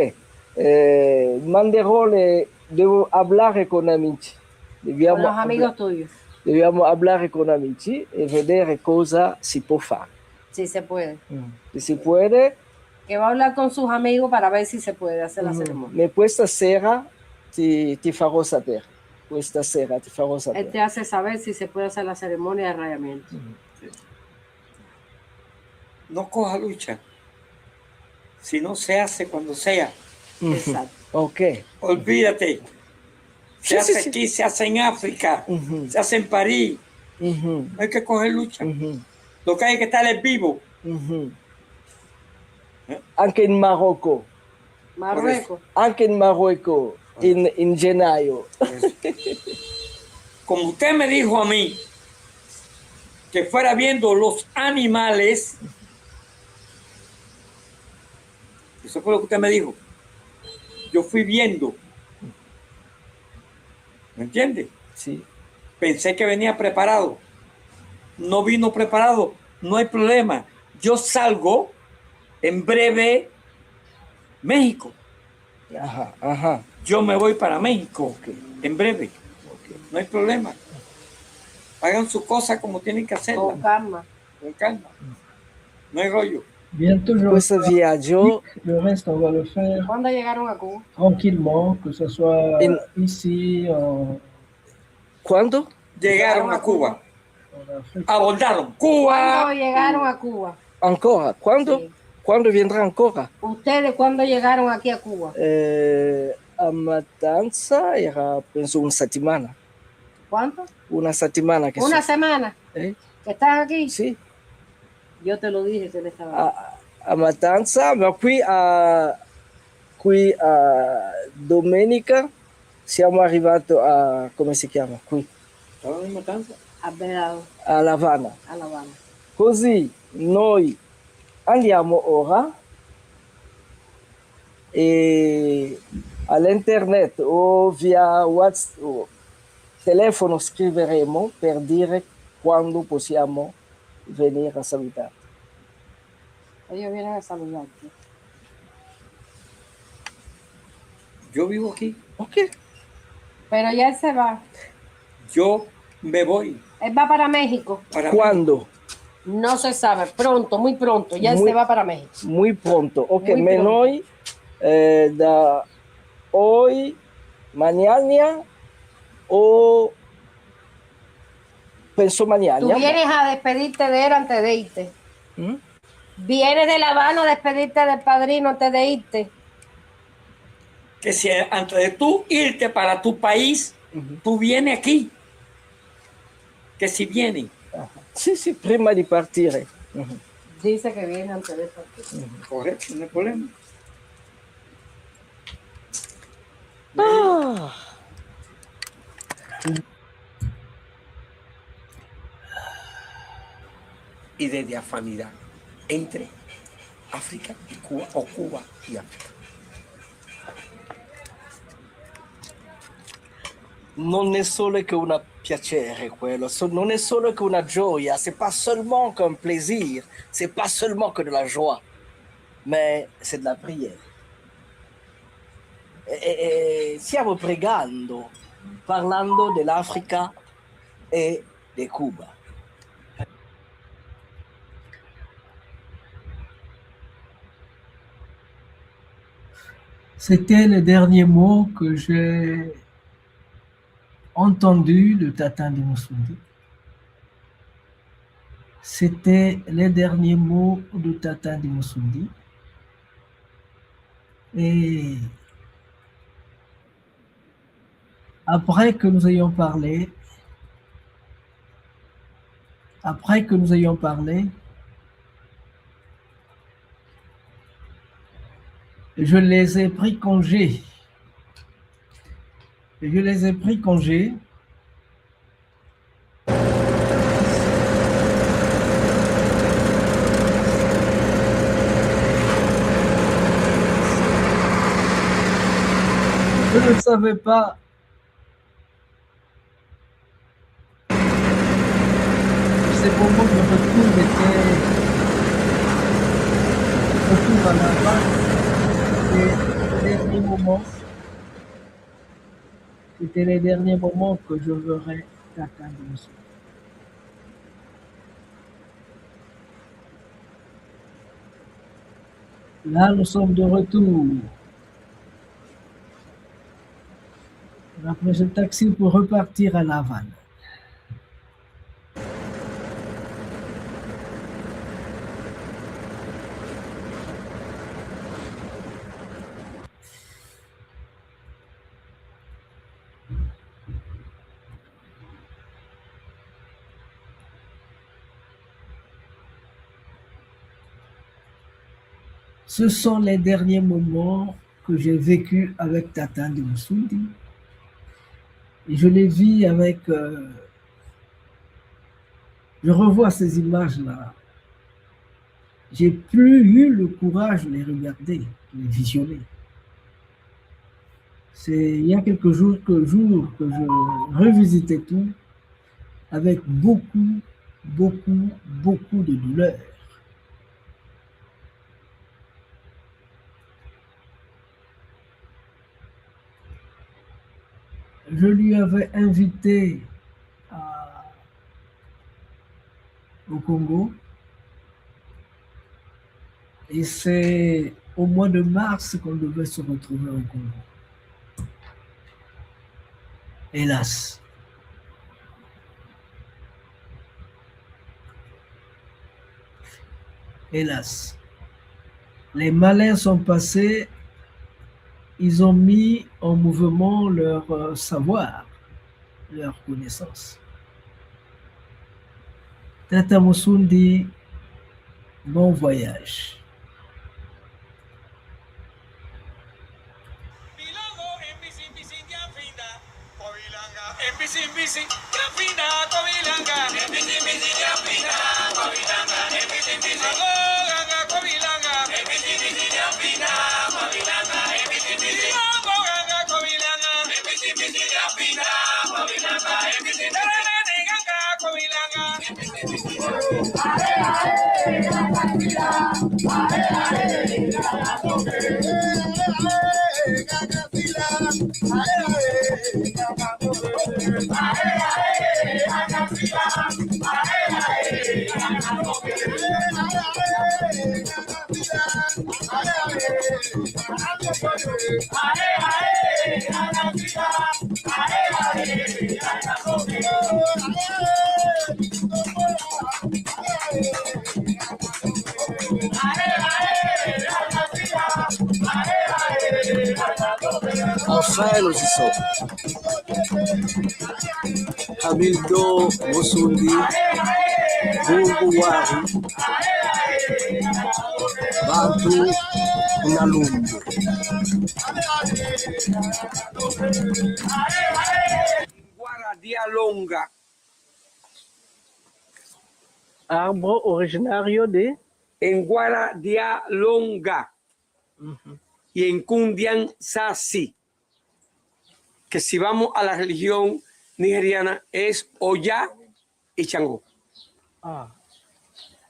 Eh, manderò le... Devo parlare con amici. Con Dobbiamo, los amigos tuyos. Dobbiamo parlare con amici e vedere cosa si può fare. Si se puede. Se si può, Que va a hablar con sus amigos para ver si se puede hacer la mm, ceremonia. ma questa sera ti, ti farò sapere. Questa sera ti farò Él te sapere. Hace saber si se puede hacer la ceremonia de arrayamiento. No coja lucha. Si no se hace cuando sea. Mhm. Exacto. Ok. Olvídate. Se Sí, sí, hace sí. Aquí, se hace en África, Mhm. Se hace en París. Mhm. No hay que coger lucha. Mhm. Lo que hay que estar es vivo. Mhm. Eh? Anche in Marocco. Marruecos. Anche in Marocco, in, in gennaio. Como usted me dijo a mí, que fuera viendo los animales. Eso fue lo que usted me dijo. Yo fui viendo. ¿Me entiende? Sí. Pensé que venía preparado. No vino preparado. No hay problema. Yo salgo en breve México. Ajá, ajá. Yo me voy para México Ok, en breve. ok. No hay problema. Hagan su cosa como tienen que hacerla. Con calma. Con calma. No hay rollo. Bientôt, je Depois essa viagem, le reste, on va le faire ¿Cuándo llegaron a Cuba? tranquillement, que ce soit Et- ici, en, quando? Llegaron a Cuba. en Afrique. Abordaron ¿Cuándo Cuba. Llegaron a Cuba? Ancora? Quando? Sí. Quando vendrà ancora? ¿Ustedes cuándo llegaron aquí a Cuba? Eh, a matança era, penso, una settimana. ¿Cuánto? Una settimana che ¿Una so- semana? Eh? ¿Que están aquí? Sì. Yo te lo dije que él estaba. A, a matança, ma qui a, qui a domenica siamo arrivati a, come si chiama? Qui, Estaban en Matanza. A ver, a, a La Havana. a La Habana. Così noi andiamo ora e all'internet o via WhatsApp o telefono scriveremo per dire quando possiamo venire a salutare. Ellos vienen a saludarte. Yo vivo aquí. Ok. Pero ya él se va. Yo me voy Él va para México. para Quando? No se sabe. Pronto, muy pronto. Ya él Muy- se va para México. Muy pronto. Ok, Muy ma pronto. Noi, eh, da hoy, mañana o penso Tú mañana. vienes a despedirte de él antes de irte. ¿Mm? Vienes de La Habana a despedirte del padrino antes de irte. Que si antes de tú irte para tu país, Ujú. Tú vienes aquí. Que si vienen. Sì, sì, prima di partire. Mhm. Dice que viene antes de partir. Correcto, no hay problema. Ah. Y de diafanidad entre África y Cuba, o Cuba y África. Non è solo che un piacere quello, so- non è solo che una gioia, c'est pas seulement qu'un plaisir, c'est pas seulement que de la joie, mais c'est de la prière. E, e- e stiamo pregando, parlando dell'Africa e di Cuba. C'était le dernier mot que j'ai entendu de Tata Mbizi Msundi. C'était les derniers mots de Tata Mbizi Msundi. Et après que nous ayons parlé, après que nous ayons parlé, je les ai pris congé. Je les ai pris congé. Je ne savais pas. Ces moments de retour étaient retour à la base, les derniers moments. C'était les derniers moments que je verrai Tata Mbizi Msundi. Là, nous sommes de retour. On a pris ce taxi pour repartir à La Havane. Ce sont les derniers moments que j'ai vécu avec Tata Mbizi Msundi. Et je les vis avec, euh, Je revois ces images-là. J'ai plus eu le courage de les regarder, de les visionner. C'est il y a quelques jours que, jours que je revisitais tout avec beaucoup, beaucoup, beaucoup de douleur. Je lui avais invité à, au Congo. Et c'est au mois de mars qu'on devait se retrouver au Congo. Hélas. Hélas. Les malins sont passés, ils ont mis en mouvement leur, euh, savoir, leur connaissance. Tata Musundi, bon voyage. Enfin, nous y sommes. Hamildo Musundi, Bungu Wari, Bantu na Lumbu. Ngwara dia Longa. Arbre originario de? Ngwara dia Longa. Mhm. Ye Nkundia Nsasi. Que si vamos a la religión nigeriana es Oya y Changó. Ah.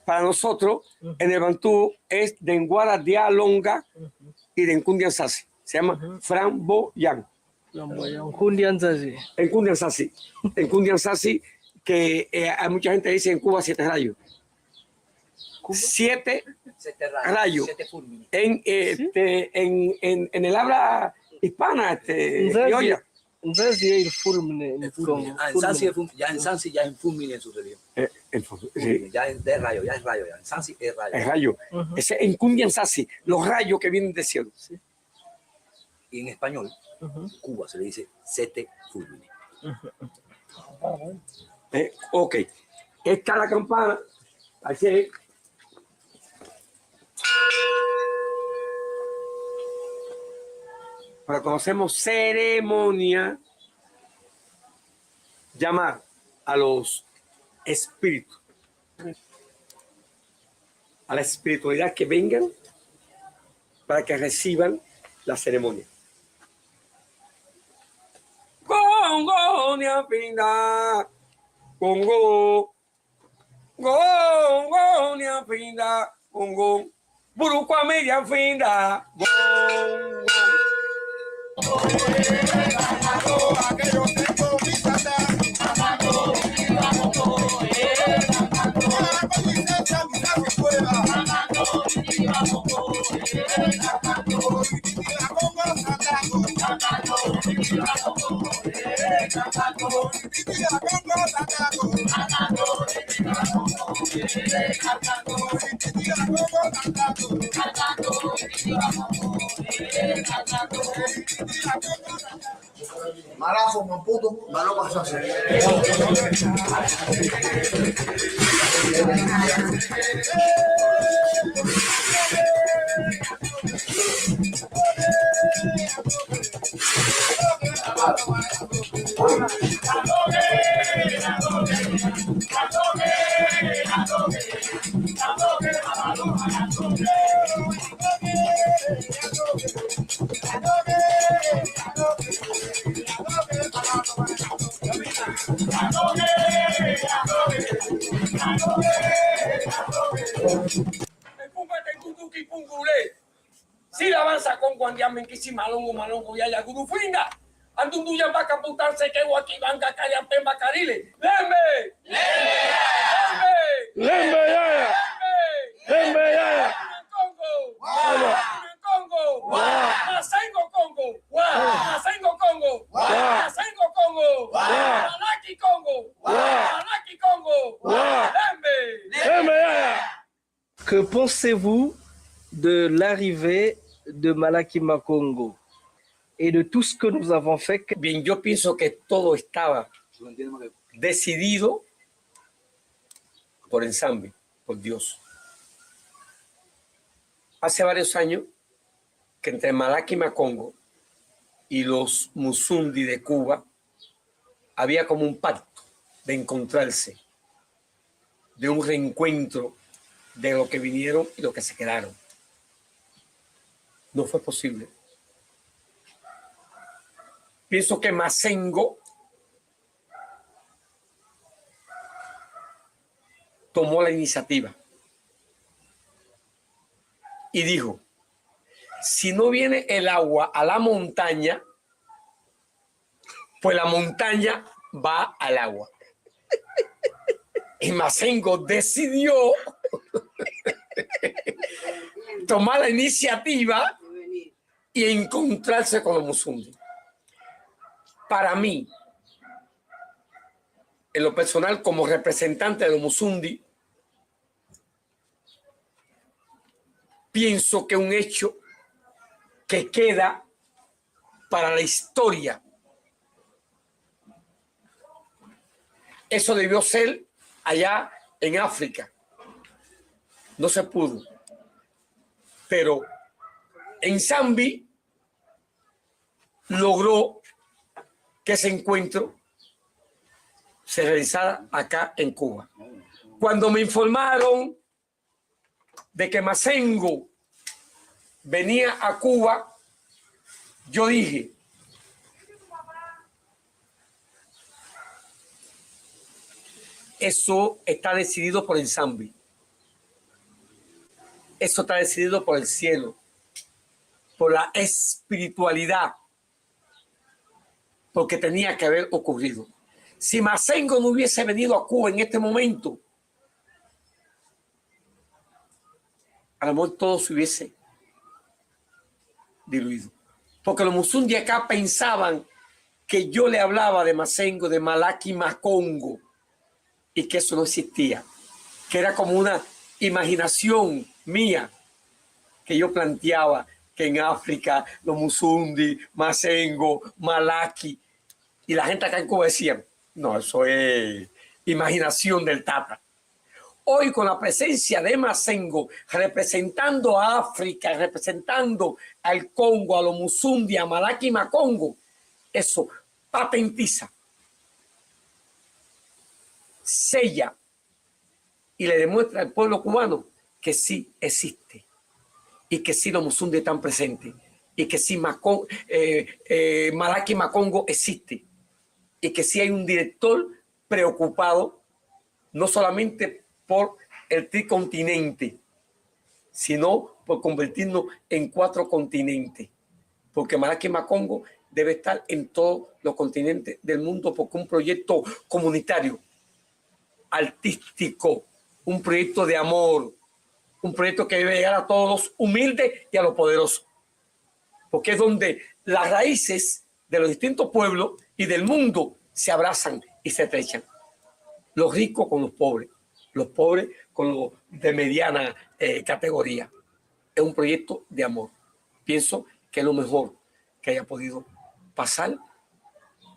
Para nosotros, ujú, en el bantú es de Ngwara dia Longa, ujú, y de Nkundia Nsasi. Se llama, ujú, Framboyán. Framboyán. Nkundia Nsasi. Nkundia Nsasi. Nkundia Nsasi, que, eh, hay mucha gente dice en Cuba siete rayos. ¿Cómo? Siete rayos. Siete rayos, siete fúlmines. En, eh, sí, este, en, en, en el habla hispana, este, Nsasi, criolla. Nsasi es el fúlmine en Congo. El fúlmine. Ah, Nsasi es fúlmine. Fúlmine. Ya Nsasi ya es fúlmine en su religión. Eh, el fúlmine, sí. Fúlmine, ya es de rayo, ya es rayo, ya. Nsasi es rayo. Es rayo. Ujú. Ese es Nkundia Nsasi, los rayos que vienen del cielo. Sí. Y en español, ujú, Cuba se le dice siete fúlmines. Ujú. Eh, ok. Esta es la campana. Así es. Pero cuando hacemos ceremonia, llamar a los espíritus, a la espiritualidad que vengan para que reciban la ceremonia. Congo ni apinda, Congo. Congo ni apinda, Congo. Buru kwa media finda. Congo. Marazo, Maputo, Maloba, Sasa. Sila bansa Kongo andi ame nkisi malongo, malongo yaya gulu fwinga. Andundu ya baka puta seke waki banga kaya pemba karile. Lembe! Lembe! Lembe yaya! Lembe! Lembe yaya! Kongo! Wa! Kongo! Wa! Masengo Kongo! Wa! Masengo Kongo! Wa! Masengo Kongo! Wa! Malaki Kongo! Wa! Malaki Kongo! Wa! Lembe! Lembe yaya! Que pensez-vous de l'arrivée de Malaki Makongo et de tout ce que nous avons fait? Bien, yo pienso que todo estaba decidido por Nzambi, por Dios. Hace varios años que entre Malaki Makongo y los Musundi de Cuba había como un pacto de encontrarse, de un reencuentro de lo que vinieron y lo que se quedaron. No fue posible. Pienso que Masengo tomó la iniciativa y dijo: "Si no viene el agua a la montaña, pues la montaña va al agua". Y Masengo decidió tomar la iniciativa y encontrarse con los Musundi. Para mí, en lo personal, como representante de los Musundi, pienso que un hecho que queda para la historia. Eso debió ser allá en África. No se pudo. Pero Nzambi logró que ese encuentro se realizara acá en Cuba. Cuando me informaron de que Masengo venía a Cuba, yo dije: "Eso está decidido por Nzambi. Eso está decidido por el cielo, por la espiritualidad, porque tenía que haber ocurrido". Si Masengo no hubiese venido a Cuba en este momento, a lo mejor todo se hubiese diluido. Porque los Musundi acá pensaban que yo le hablaba de Masengo, de Malaki Makongo, y que eso no existía, que era como una imaginación mía, que yo planteaba que en África los Musundi, Masengo, Malaki, y la gente acá en Cuba decían: "No, eso es imaginación del Tata". Hoy, con la presencia de Masengo, representando a África, representando al Congo, a los Musundi, a Malaki Makongo, eso patentiza, sella y le demuestra al pueblo cubano que sí existe y que sí los Musundi están presentes y que sí Macon-, eh, eh, Malaki Makongo existe y que sí hay un director preocupado no solamente por el tricontinente, sino por convertirnos en cuatro continentes. Porque Malaki Makongo debe estar en todos los continentes del mundo, porque un proyecto comunitario, artístico, un proyecto de amor, un proyecto que debe llegar a todos los humildes y a los poderosos. Porque es donde las raíces de los distintos pueblos y del mundo se abrazan y se estrechan. Los ricos con los pobres, los pobres con los de mediana, eh, categoría. Es un proyecto de amor. Pienso que es lo mejor que haya podido pasar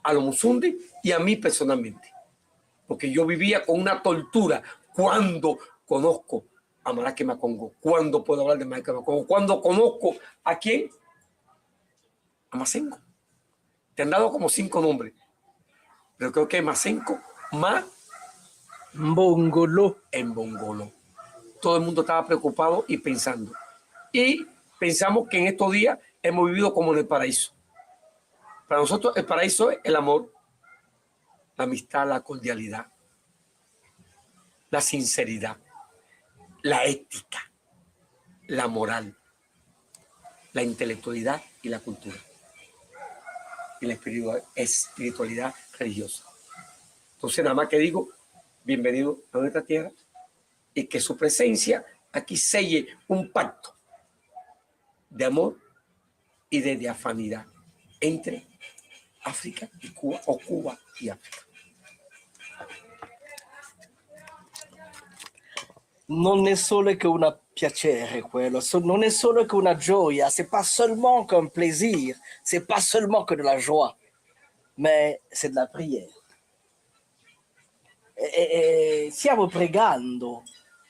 a los Musundi y a mí personalmente. Porque yo vivía con una tortura cuando conozco a Malaki Makongo, cuando puedo hablar de Malaki Makongo, cuando conozco a quién, a Masengo. Te han dado como cinco nombres, pero creo que es Masengo, Ma... Mbongolo. Mbongolo. todo el mundo estaba preocupado y pensando. Y pensamos que en estos días hemos vivido como en el paraíso. Para nosotros el paraíso es el amor, la amistad, la cordialidad, la sinceridad, la ética, la moral, la intelectualidad y la cultura, y la espiritua-, espiritualidad religiosa. Entonces, nada más que digo, bienvenido a nuestra tierra y que su presencia aquí selle un pacto de amor y de diafanidad entre África y Cuba, o Cuba y África. Non è solo che un piacere quello, so-, non è solo che una gioia, c'est pas seulement qu'un plaisir, c'est pas seulement que de la joie, mais c'est de la prière. E, e, e stiamo pregando,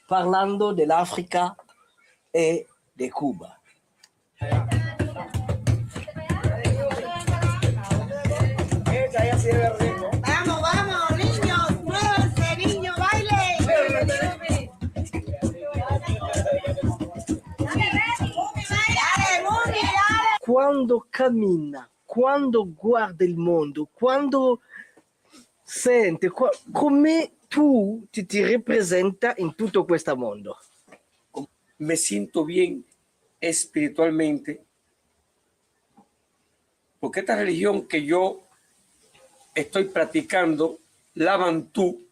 parlando dell'Africa e di Cuba. Vamos, vamos, niños, muévanse, niños, baile. Dale, Muni, dale. Quando cammina, quando guarda il mondo, quando sente, co-, come tu ti, ti ripresenta in tutto questo mondo? Me siento bien espiritualmente, porque esta religión que yo estoy practicando, la Bantú,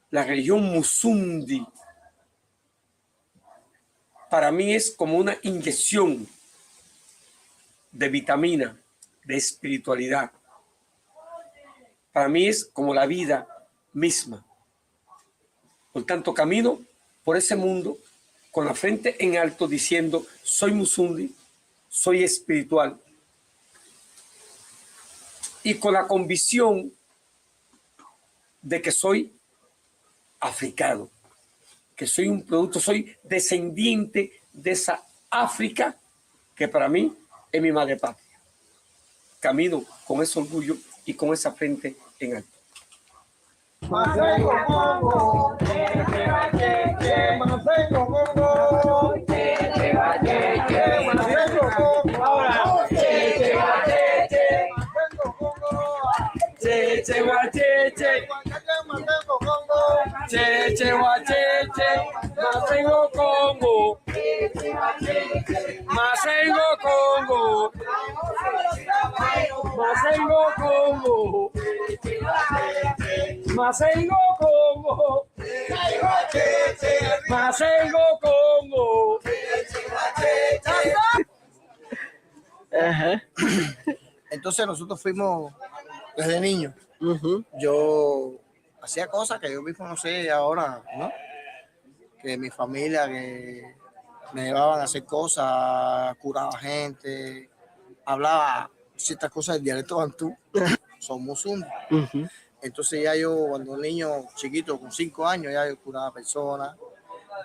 la religión Musundi, para mí es como una inyección de vitamina, de espiritualidad. Para mí es como la vida misma. Por tanto, camino por ese mundo con la frente en alto diciendo: "Soy Musundi, soy espiritual". Y con la convicción de que soy africano, que soy un producto, soy descendiente de esa África que para mí es mi madre patria. Camino con ese orgullo y con esa frente en alto. Cheche wa cheche. Cheche wa cheche. Masengo Kongo. Masengo Kongo. Masengo Kongo. Masengo Kongo. Masengo Kongo. Ajá. Entonces nosotros fuimos desde niño. Ujú. Yo hacía cosas que yo mismo no sé ahora, ¿no? Que mi familia, que me llevaban a hacer cosas, curaba gente, hablaba ciertas cosas del dialecto bantú, son musundi. Ujú. Entonces ya yo, cuando niño chiquito, con cinco años, ya yo curaba personas,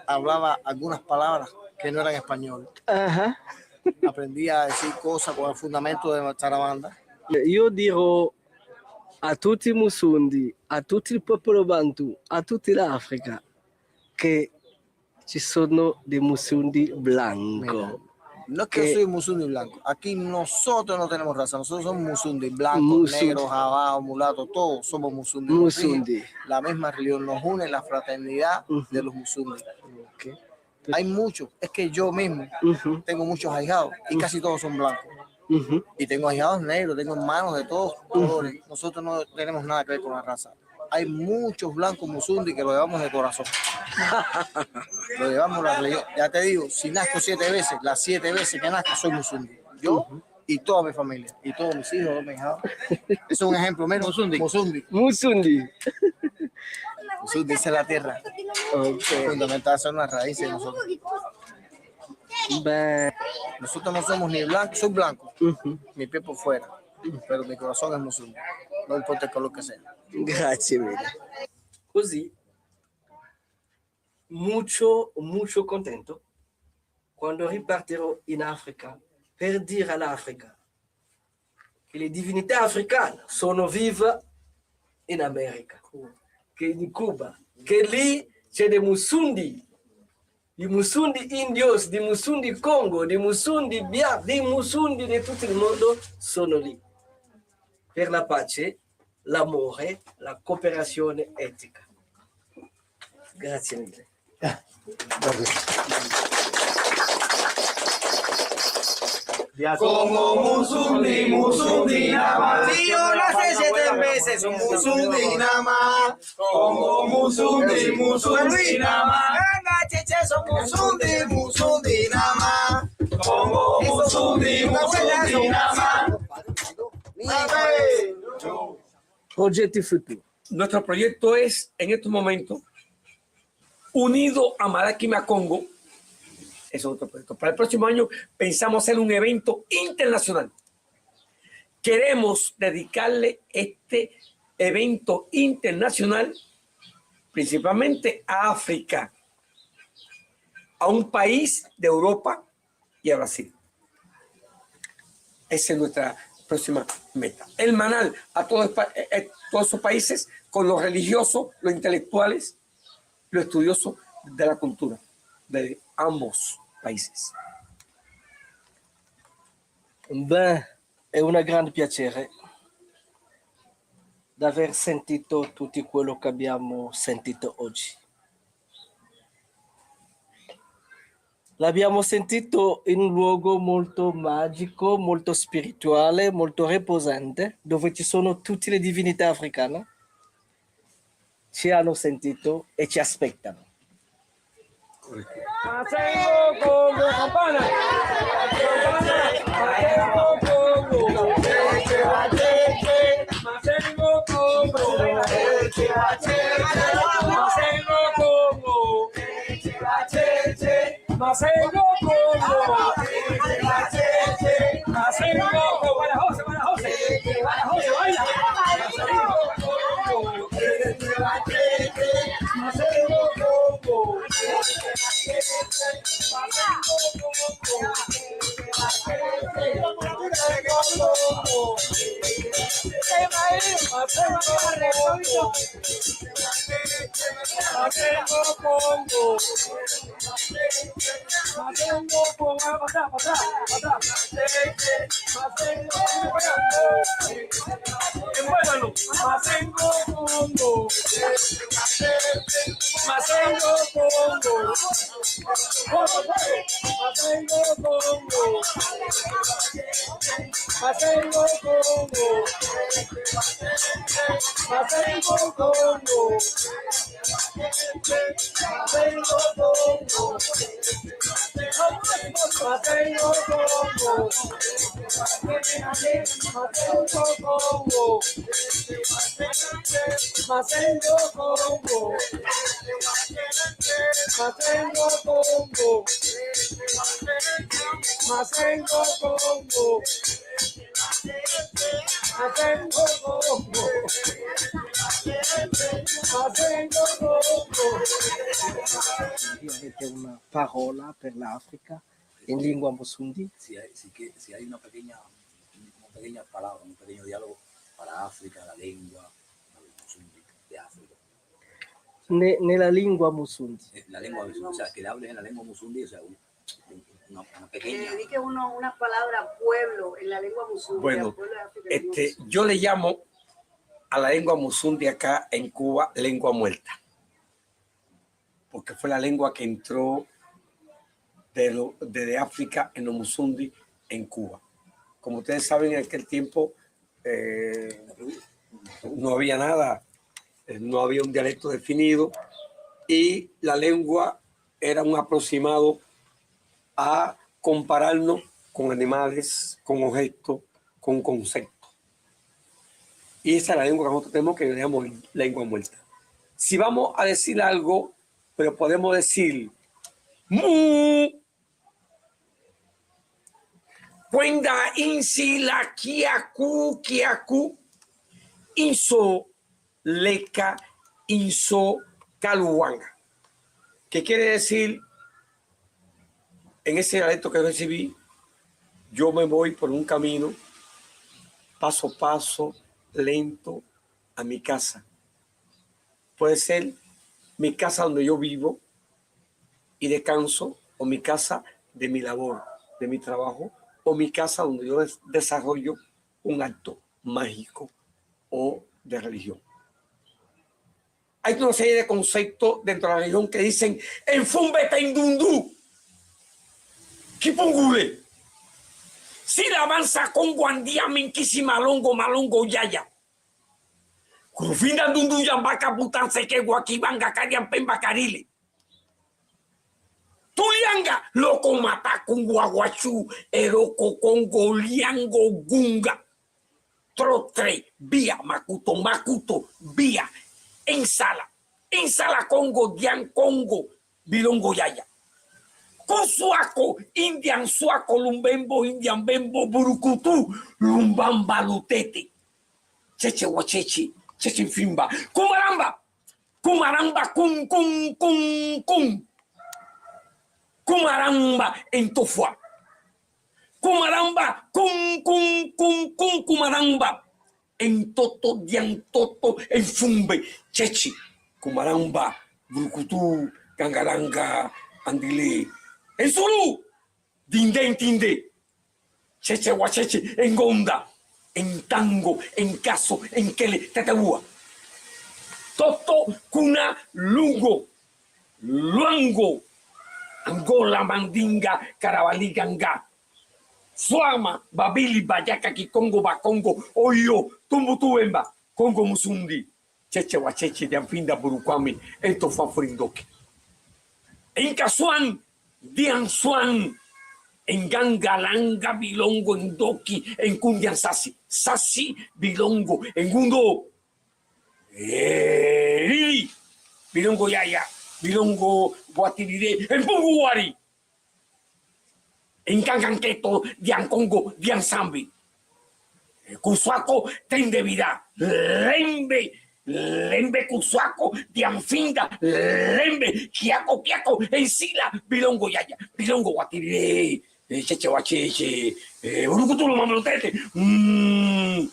hablaba algunas palabras que no eran español. Ajá. Aprendí a decir cosas con el fundamento de Tarabanda. Io dirò a tutti i Musundi, a tutto il popolo Bantu, a tutta l'Africa, che ci sono dei Musundi blanco. Mira, no es que Que- yo soy musundi blanco. Aquí nosotros no tenemos raza. Nosotros somos musundi blancos, Musundi. Negros, abajo, mulatos, todos somos musundi. Musundi. La misma religión nos une, la fraternidad Ujú. de los musundi. Ok. Hay muchos. Es que yo mismo Ujú, tengo muchos ahijados y casi todos son blancos. ujú. Y tengo ahijados negros, tengo hermanos de todos colores. Nosotros no tenemos nada que ver con la raza. Hay muchos blancos musundi que lo llevamos de corazón. Lo llevamos la religión. Ya te digo, si nazco siete veces, las siete veces que nazco soy musundi. Yo y toda mi familia, y todos mis hijos, mis hijos. Es un ejemplo, mira. Musundi. Musundi. Musundi. Musundi, esa es la tierra. Ok. Fundamental, son las raíces de nosotros. Ben, Nosotros no somos ni blancos, soy blanco, ujú. Mi piel por fuera, pero mi corazón es musundi. No importa el color que sea. Grazie mille. Così, mucho, mucho contento quando ripartirò in Africa per dire all'Africa che le divinità africane sono vive in America, che in Cuba, che lì Tse de Musundi, di Musundi Indios, di Musundi Kongo, di Musundi Bia, di Musundi de tutto il mondo sono lì. Per la pace, l'amore, la cooperazione etica. Grazie mille. Kongo Musundi, Musundi nama. Tio na se se tembe se su Musundi nama. Kongo Musundi, Musundi nama. Kanga cheche su Musundi, Musundi nama. Kongo Musundi, Musundi nama. Proyecto Futuro. Nuestro proyecto es, en estos momentos, unido a Malaki Makongo, es otro proyecto. Para el próximo año pensamos hacer un evento internacional. Queremos dedicarle este evento internacional principalmente a África, a un país de Europa y a Brasil. Esa es nuestra próxima meta. Hermanar a todos, eh, eh, todos esos países con los religiosos, los intelectuales, los estudiosos de la cultura de ambos países. Beh, è una grande piacere d'aver sentito tutti quello che abbiamo sentito oggi. L'abbiamo sentito in un luogo molto magico, molto spirituale, molto riposante, dove ci sono tutte le divinità africane. Ci hanno sentito e ci aspettano. Masengo Kongo, campana. Campana. Masengo Kongo. Masengo Kongo. Masengo Kongo. Masengo Kongo. Masengo Kongo. Para José, para José. Para José, baila. Masengo Kongo. Masengo Kongo. Masengo Kongo. Para atrás, para atrás, para atrás. Masengo Kongo. Envuélvanlo. Masengo Kongo. Masengo Kongo. Masengo Kongo. Masengo Kongo. Masengo Kongo. Masengo Kongo. Masengo Kongo. Masengo Kongo. Masengo Kongo. Masengo Kongo. Masengo Kongo. Masengo Kongo. Masengo Kongo. Avete una parola per l'Africa in lingua Musundi? Si hay, si que, si hay una pequeña, una pequeña palabra, un pequeño diálogo para África, la lengua, la lengua Musundi de África. Ne, ne la lingua Musundi. Eh, la lengua Musundi, o sea, que le hables en la lengua Musundi, o sea, un, un, una, una pequeña... Eh, di que uno, una palabra pueblo en la lengua Musundi, bueno, al pueblo de África, este, yo le llamo a la lengua Musundi acá en Cuba lengua muerta, porque fue la lengua que entró de lo, desde África en los Musundi en Cuba. Como ustedes saben, en aquel tiempo, eh, no había nada, eh, no había un dialecto definido y la lengua era un aproximado a compararnos con animales, con objetos, con conceptos. Y esa es la lengua que nosotros tenemos, que llamamos lengua muerta. Si vamos a decir algo, pero podemos decir mu, kwenda insi la kiaku, kiaku, inso leka, inso kaluwanga. ¿Qué quiere decir? En ese dialecto que recibí, yo me voy por un camino, paso a paso, lento, a mi casa. Puede ser mi casa donde yo vivo y descanso, o mi casa de mi labor, de mi trabajo, o mi casa donde yo des-, desarrollo un acto mágico o de religión. Hay una serie de conceptos dentro de la religión que dicen: "E mfumbe ta e ndundu, kipungule." Si la mansa Kongo andi ame nkisi malongo, malongo yaya. Ku lufinda ndundu ya mbaka buta nseke wa kibanga kadia mpemba kadile. Tulianga loko mata kungwa wachu, e loko Kongo liango gunga. Trotre, bia, makuto, makuto, bia. Insala. Insala Kongo, dia Nkongo, bilongo yaya. Kuswako, india nswako, lumbembo, india mbembo, burukutu, lumbamba, lutete. Cheche wa cheche, cheche mfimba. Kumaramba, kumaramba, kum, kum, kum, kum. Kumaramba, e ntofwa. Kumaramba, kum, kum, kum, kum, kumaramba. E ntoto, dia ntoto, e mfumbe, cheche. Kumaramba, burukutu, kangalanga, andile. E nsulu, dinde, ntinde. Cheche wa cheche, e ngonda, e ntango, e nkaso, e nkele, tataua. Toto, kuna, lungo, luango, Angola, Mandinga, Karawaliganga. Swama, Babili, Badiaka, Kikongo, Bakongo, Oyo, Tumbutu, Wemba, Kongo Musundi. Cheche wa cheche, dia mfinda, buru kwame, e ntofwa, furi ndoki. E nkaswan, dia nswan, e ngangalanga, bilongo, ndoki, e nkundia nsasi, sasi, bilongo, e ngundo. E lili, bilongo yaya, bilongo watilile, e mpungu wari. E nkanga nketo, dia Nkongo, dia nsambi. E kuswako, tende bida, lembe, lembe kuswako, dia mfinda, lembe, kiako, kiako, e nsila, bilongo yaya, bilongo watilile. E cheche wa cheche, e burukutulu mambu lutete. Mm.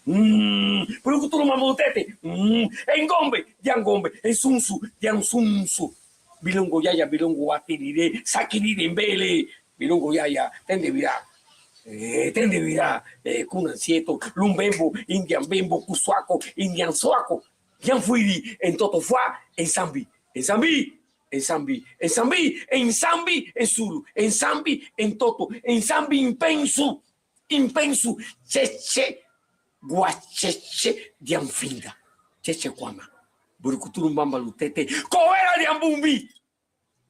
Mm. Burukutulu mambu lutete. Mm. E ngombe, dia ngombe, e nsunsu, dia nsunsu. Bilongo yaya, bilongo watilile, sakilile mbele. Bilongo yaya, tende bira. E, tende bira. E, kuna nsi eto, lumbembo, india mbembo, kuswako, india nswako. Dia mfwiri, e ntoto fwa, e nsambi. E nsambi, e nsambi, e nsambi, e nsambi, e nsulu, e nsambi, e ntoto, e nsambi, mpensu. Impensu, cheche, gwa cheche, dia mfinda. Cheche kwama. Burukutulu mbamba lutete. Kowela dia mbumbi.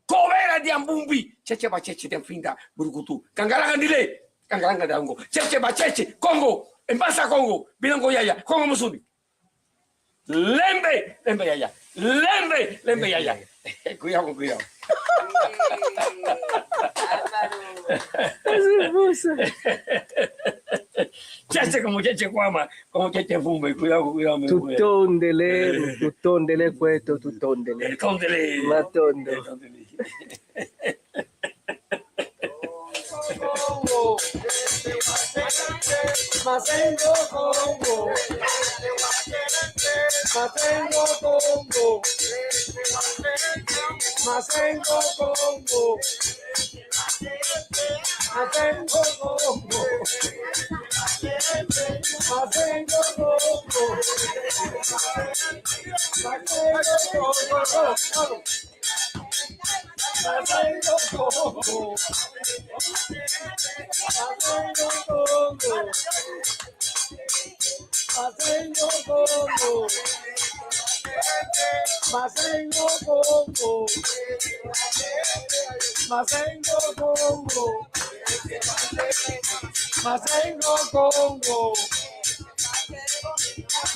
Kowela dia mbumbi. Cheche ba cheche, dia mfinda, burukutu. Kangalanga ndile. Kangalanga dia ngo. Cheche ba cheche, Kongo. E mbasa Kongo. Bilongo yaya, Kongo Musundi. Lembe, lembe yaya. Lembe, lembe yaya. Kuya ko, kuya. Ezi busa. Cheche, como cheche kwama, como cheche mfumbe, kuya ko, kuya ko. Tutondele, tutondele kweto, tutondele. Eh, tondele. Matondo. Eh, tondele. Masengo Kongo. Masengo Kongo. Masengo Kongo. Masengo Kongo. Masengo Kongo. Masengo Kongo. Masengo Kongo. Masengo Kongo. Masengo Kongo. Masengo Kongo. Masengo Kongo. Masengo Kongo.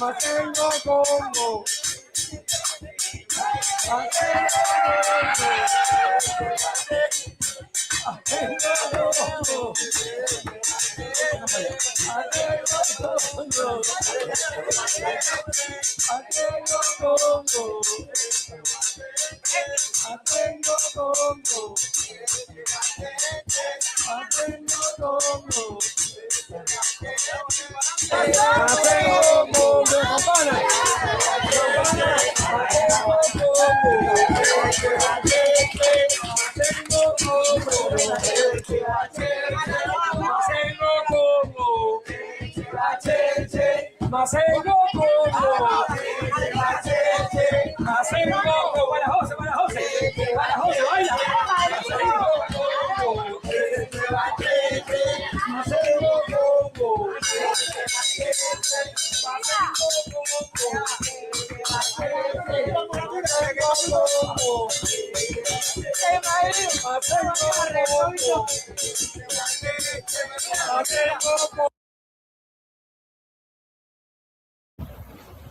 Masengo Kongo.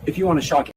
If you want to shock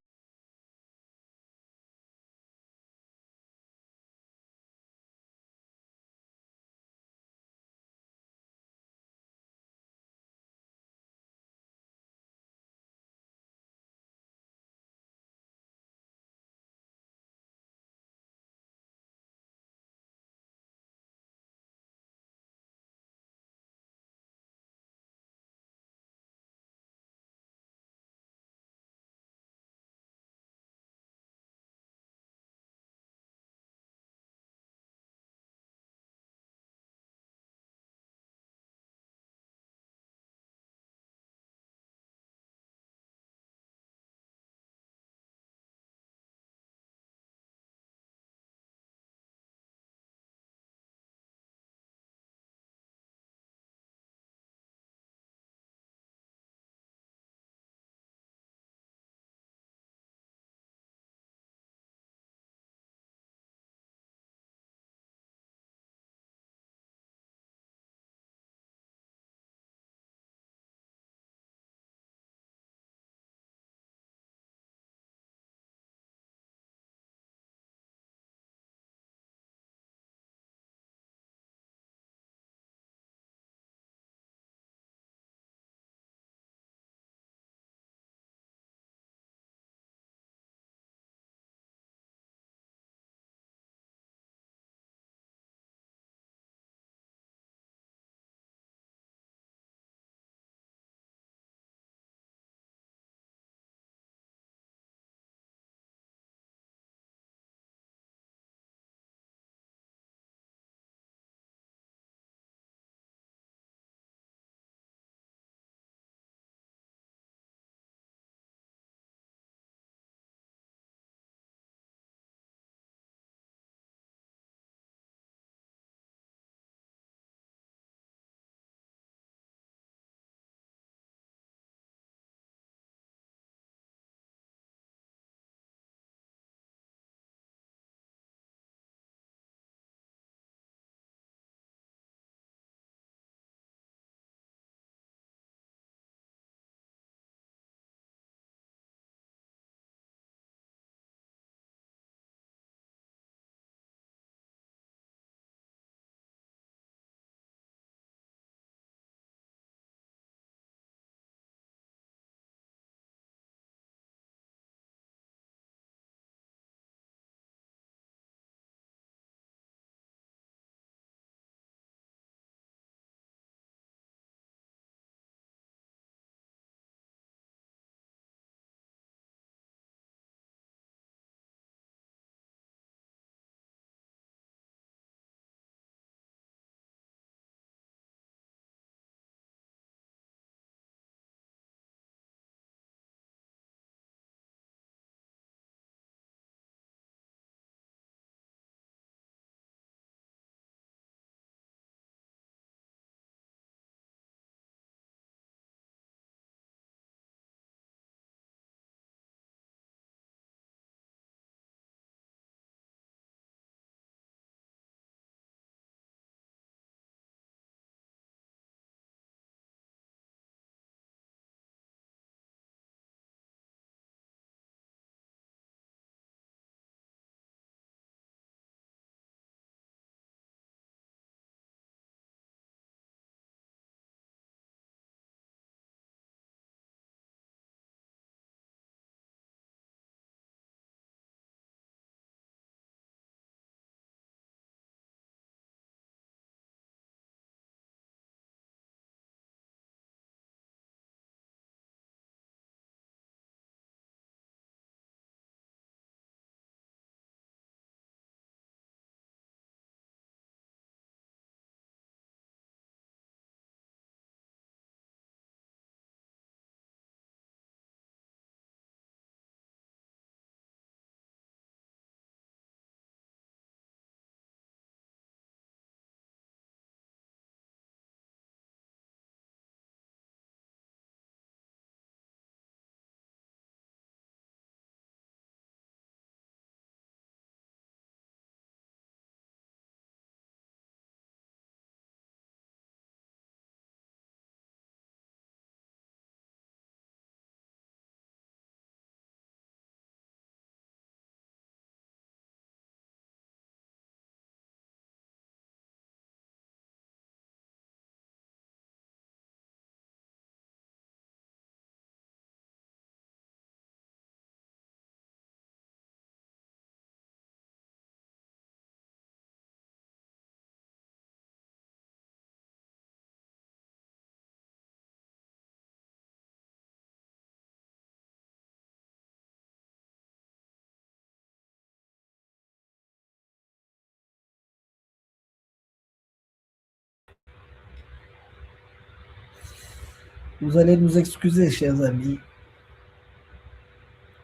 Vous allez nous excuser, chers amis.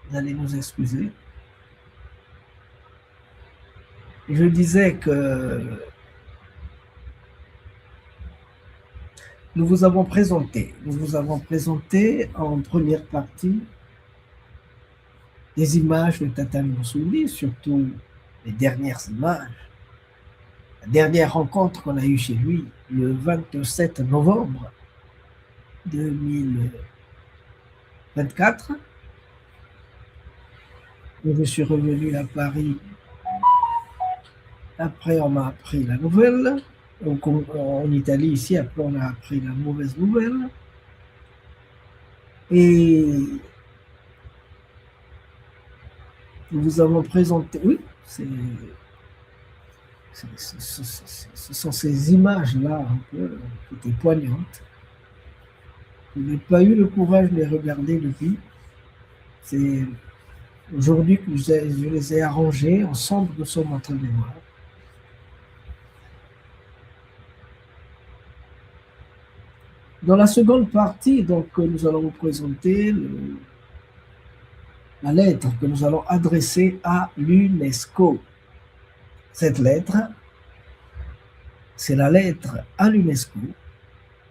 Vous allez nous excuser. Je disais que nous vous avons présenté, nous vous avons présenté en première partie des images de Tata Moussoundi, surtout les dernières images, la dernière rencontre qu'on a eue chez lui le vingt-sept novembre deux mille vingt-quatre. Et je suis revenu à Paris. Après, on m'a appris la nouvelle. Donc, on- en Italie, ici, après, on a appris la mauvaise nouvelle. Et nous vous avons présenté, oui, c'est, c'est- ce ce- ce- ce sont ces images-là, un peu, qui étaient poignantes. Je n'ai pas eu le courage de les regarder depuis. C'est aujourd'hui que je, je les ai arrangées. Ensemble, nous sommes en train de les voir. Dans la seconde partie, donc, euh, nous allons vous présenter le- la lettre que nous allons adresser à l'UNESCO. Cette lettre, c'est la lettre à l'UNESCO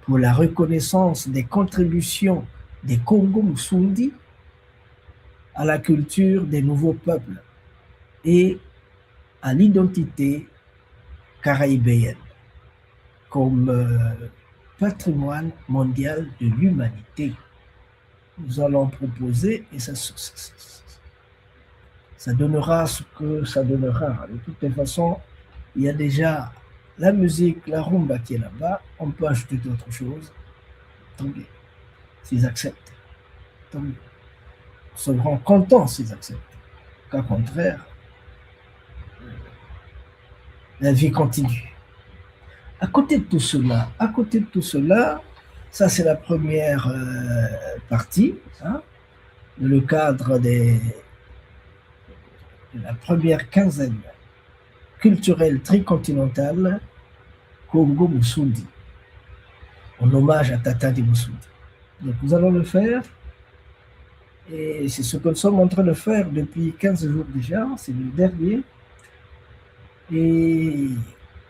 pour la reconnaissance des contributions des Kongo Moussoundi à la culture des nouveaux peuples et à l'identité caribéenne comme, euh, patrimoine mondial de l'humanité. Nous allons proposer, et ça, ça, ça- ça- ça- ça donnera ce que ça donnera. De toutes les façons, il y a déjà la musique, la rumba qui est là-bas. On peut ajouter d'autres choses. Tant mieux. S'ils acceptent, tant mieux. Nous serons contents s'ils acceptent. Cas contraire, la vie continue. À côté de tout cela, à côté de tout cela, ça c'est la première, euh, partie, hein, dans le cadre des, de la première quinzaine culturelle tricontinentale Kongo Moussoundi, en hommage à Tata Ndi Moussoundi. Donc nous allons le faire. Et c'est ce que nous sommes en train de faire depuis quinze jours déjà, c'est le dernier. Et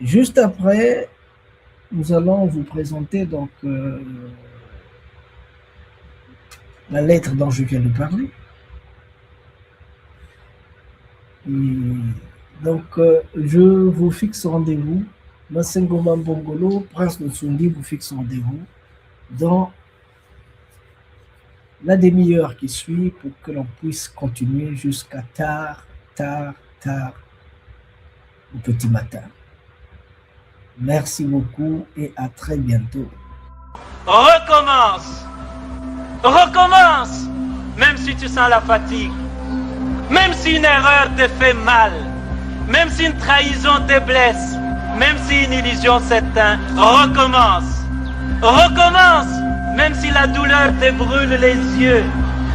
juste après, nous allons vous présenter donc, euh, la lettre dont je viens de parler. Et donc, euh, je vous fixe rendez-vous. Masengo Mambongolo, Prince Moussoundi, vous fixe rendez-vous dans la demi-heure qui suit pour que l'on puisse continuer jusqu'à tard, tard, tard au petit matin. Merci beaucoup et à très bientôt. Recommence. Recommence. Même si tu sens la fatigue. Même si une erreur te fait mal. Même si une trahison te blesse. Même si une illusion s'éteint. Recommence. Recommence. Même si la douleur te brûle les yeux.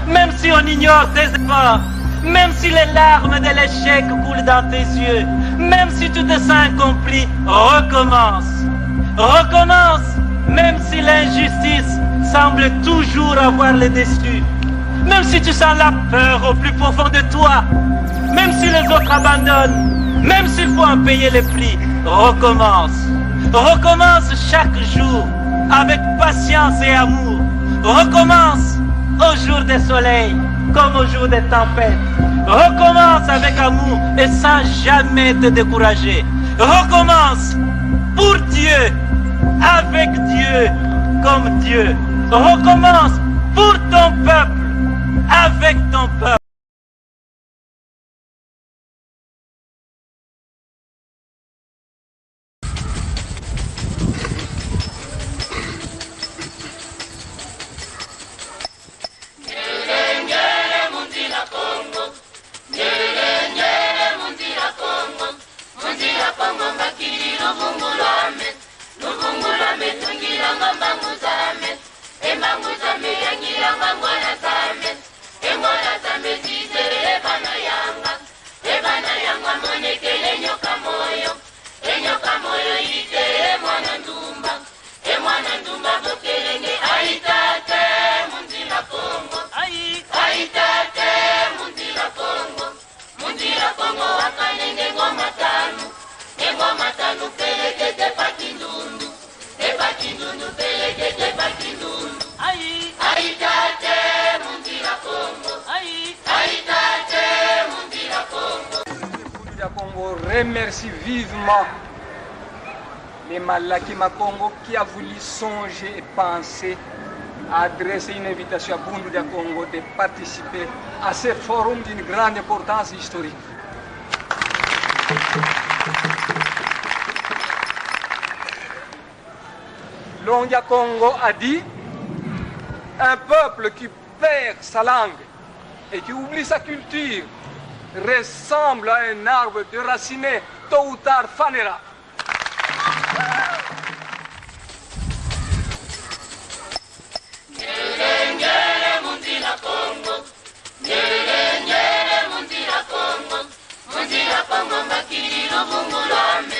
Même si on ignore tes efforts. Même si les larmes de l'échec coulent dans tes yeux. Même si tu te sens incompris. Recommence. Recommence. Même si l'injustice semble toujours avoir le dessus. Même si tu sens la peur au plus profond de toi. Même si les autres abandonnent. Même s'il faut en payer le prix. Recommence. Recommence chaque jour avec patience et amour. Recommence au jour de soleil comme au jour de tempête. Recommence avec amour et sans jamais te décourager. Recommence pour Dieu, avec Dieu, comme Dieu. Recommence pour ton peuple, avec ton peuple. Ngiele, ngiele, mu nzila Kongo. Ngiele, ngiele, mu nzila Kongo. Mu nzila Kongo, mbakidi luvungu lwame. Luvungu lwame, tungilanga mbangu zame. E mbangu zame, yangilanga ngolo zame. E ngolo zame, Kongo wa Kanenge, ngoma tanu, e ngoma tanu pelekete pa Kindundu, e pa Kindundu pelekete pa Kindundu. Ai, ai, tate, mu nzila Kongo. Ai, ai, tate, mu nzila Kongo. Le Bundu dia Kongo remercie vivement les Malaquais ma Kongo qui a voulu songer et penser à adresser une invitation à Bundu dia Kongo de participer à ce forum d'une grande importance historique. L'Ongia Kongo a dit, un peuple qui perd sa langue et qui oublie sa culture ressemble à un arbre déraciné, tôt ou tard fanera. Ngelele, ngelele, mu nzila Kongo. Ngelele, ngelele, mu nzila Kongo. Mu nzila Kongo mbakidi luvungu lwame.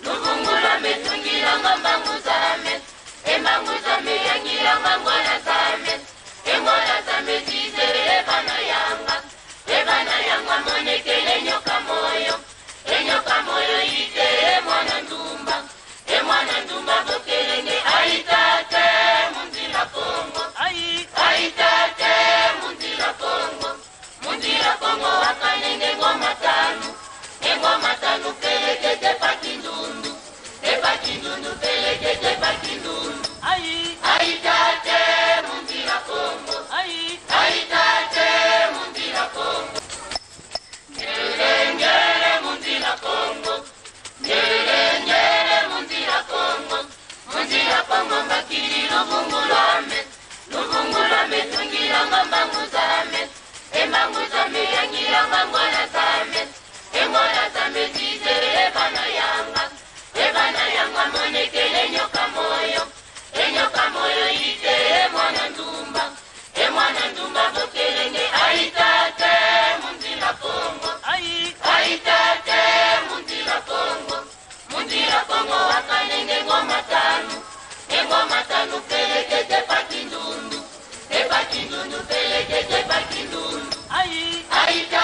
Luvungu lwame tungilanga mbangu zame. E mbangu zame yangilanga ngwala zame. E ngwala zame zizele vana yanga. E vana yanga monekele nyoka moyo. E nyoka moyo yizele mwana ndumba. E mwana ndumba bokele nge: ai tate, mu nzila Kongo. Ai, ai tate, mu nzila Kongo. Mu nzila Kongo wa Kanenge, ngoma tanu, e ngoma tanu pelekete pa Kindundu, e pa Kindundu pelekete pa Kindundu. Ai, ai tate, mu nzila Kongo. Ai, ai tate, mu nzila Kongo. Ngelele, ngelele, mu nzila Kongo. Ngelele, ngelele, mu nzila Kongo. Mu nzila Kongo mbakidi luvungu lwame. Luvungu lwame tungilanga mbangu zame. E mbangu zame yangilanga ngwala zame. E ngwala zame zizele vana yanga. E vana yanga monekele nyoka moyo. E nyoka moyo yizele mwana ndumba. E mwana ndumba bokele nge: ai tate, mu nzila Kongo. Ai, ai tate, mu nzila Kongo. Mu nzila Kongo wa Kanenge, ngoma tanu, e ngoma tanu pelekete pa Kindundu, e pa Kindundu pelekete pa Kindundu. Ai, ai tate.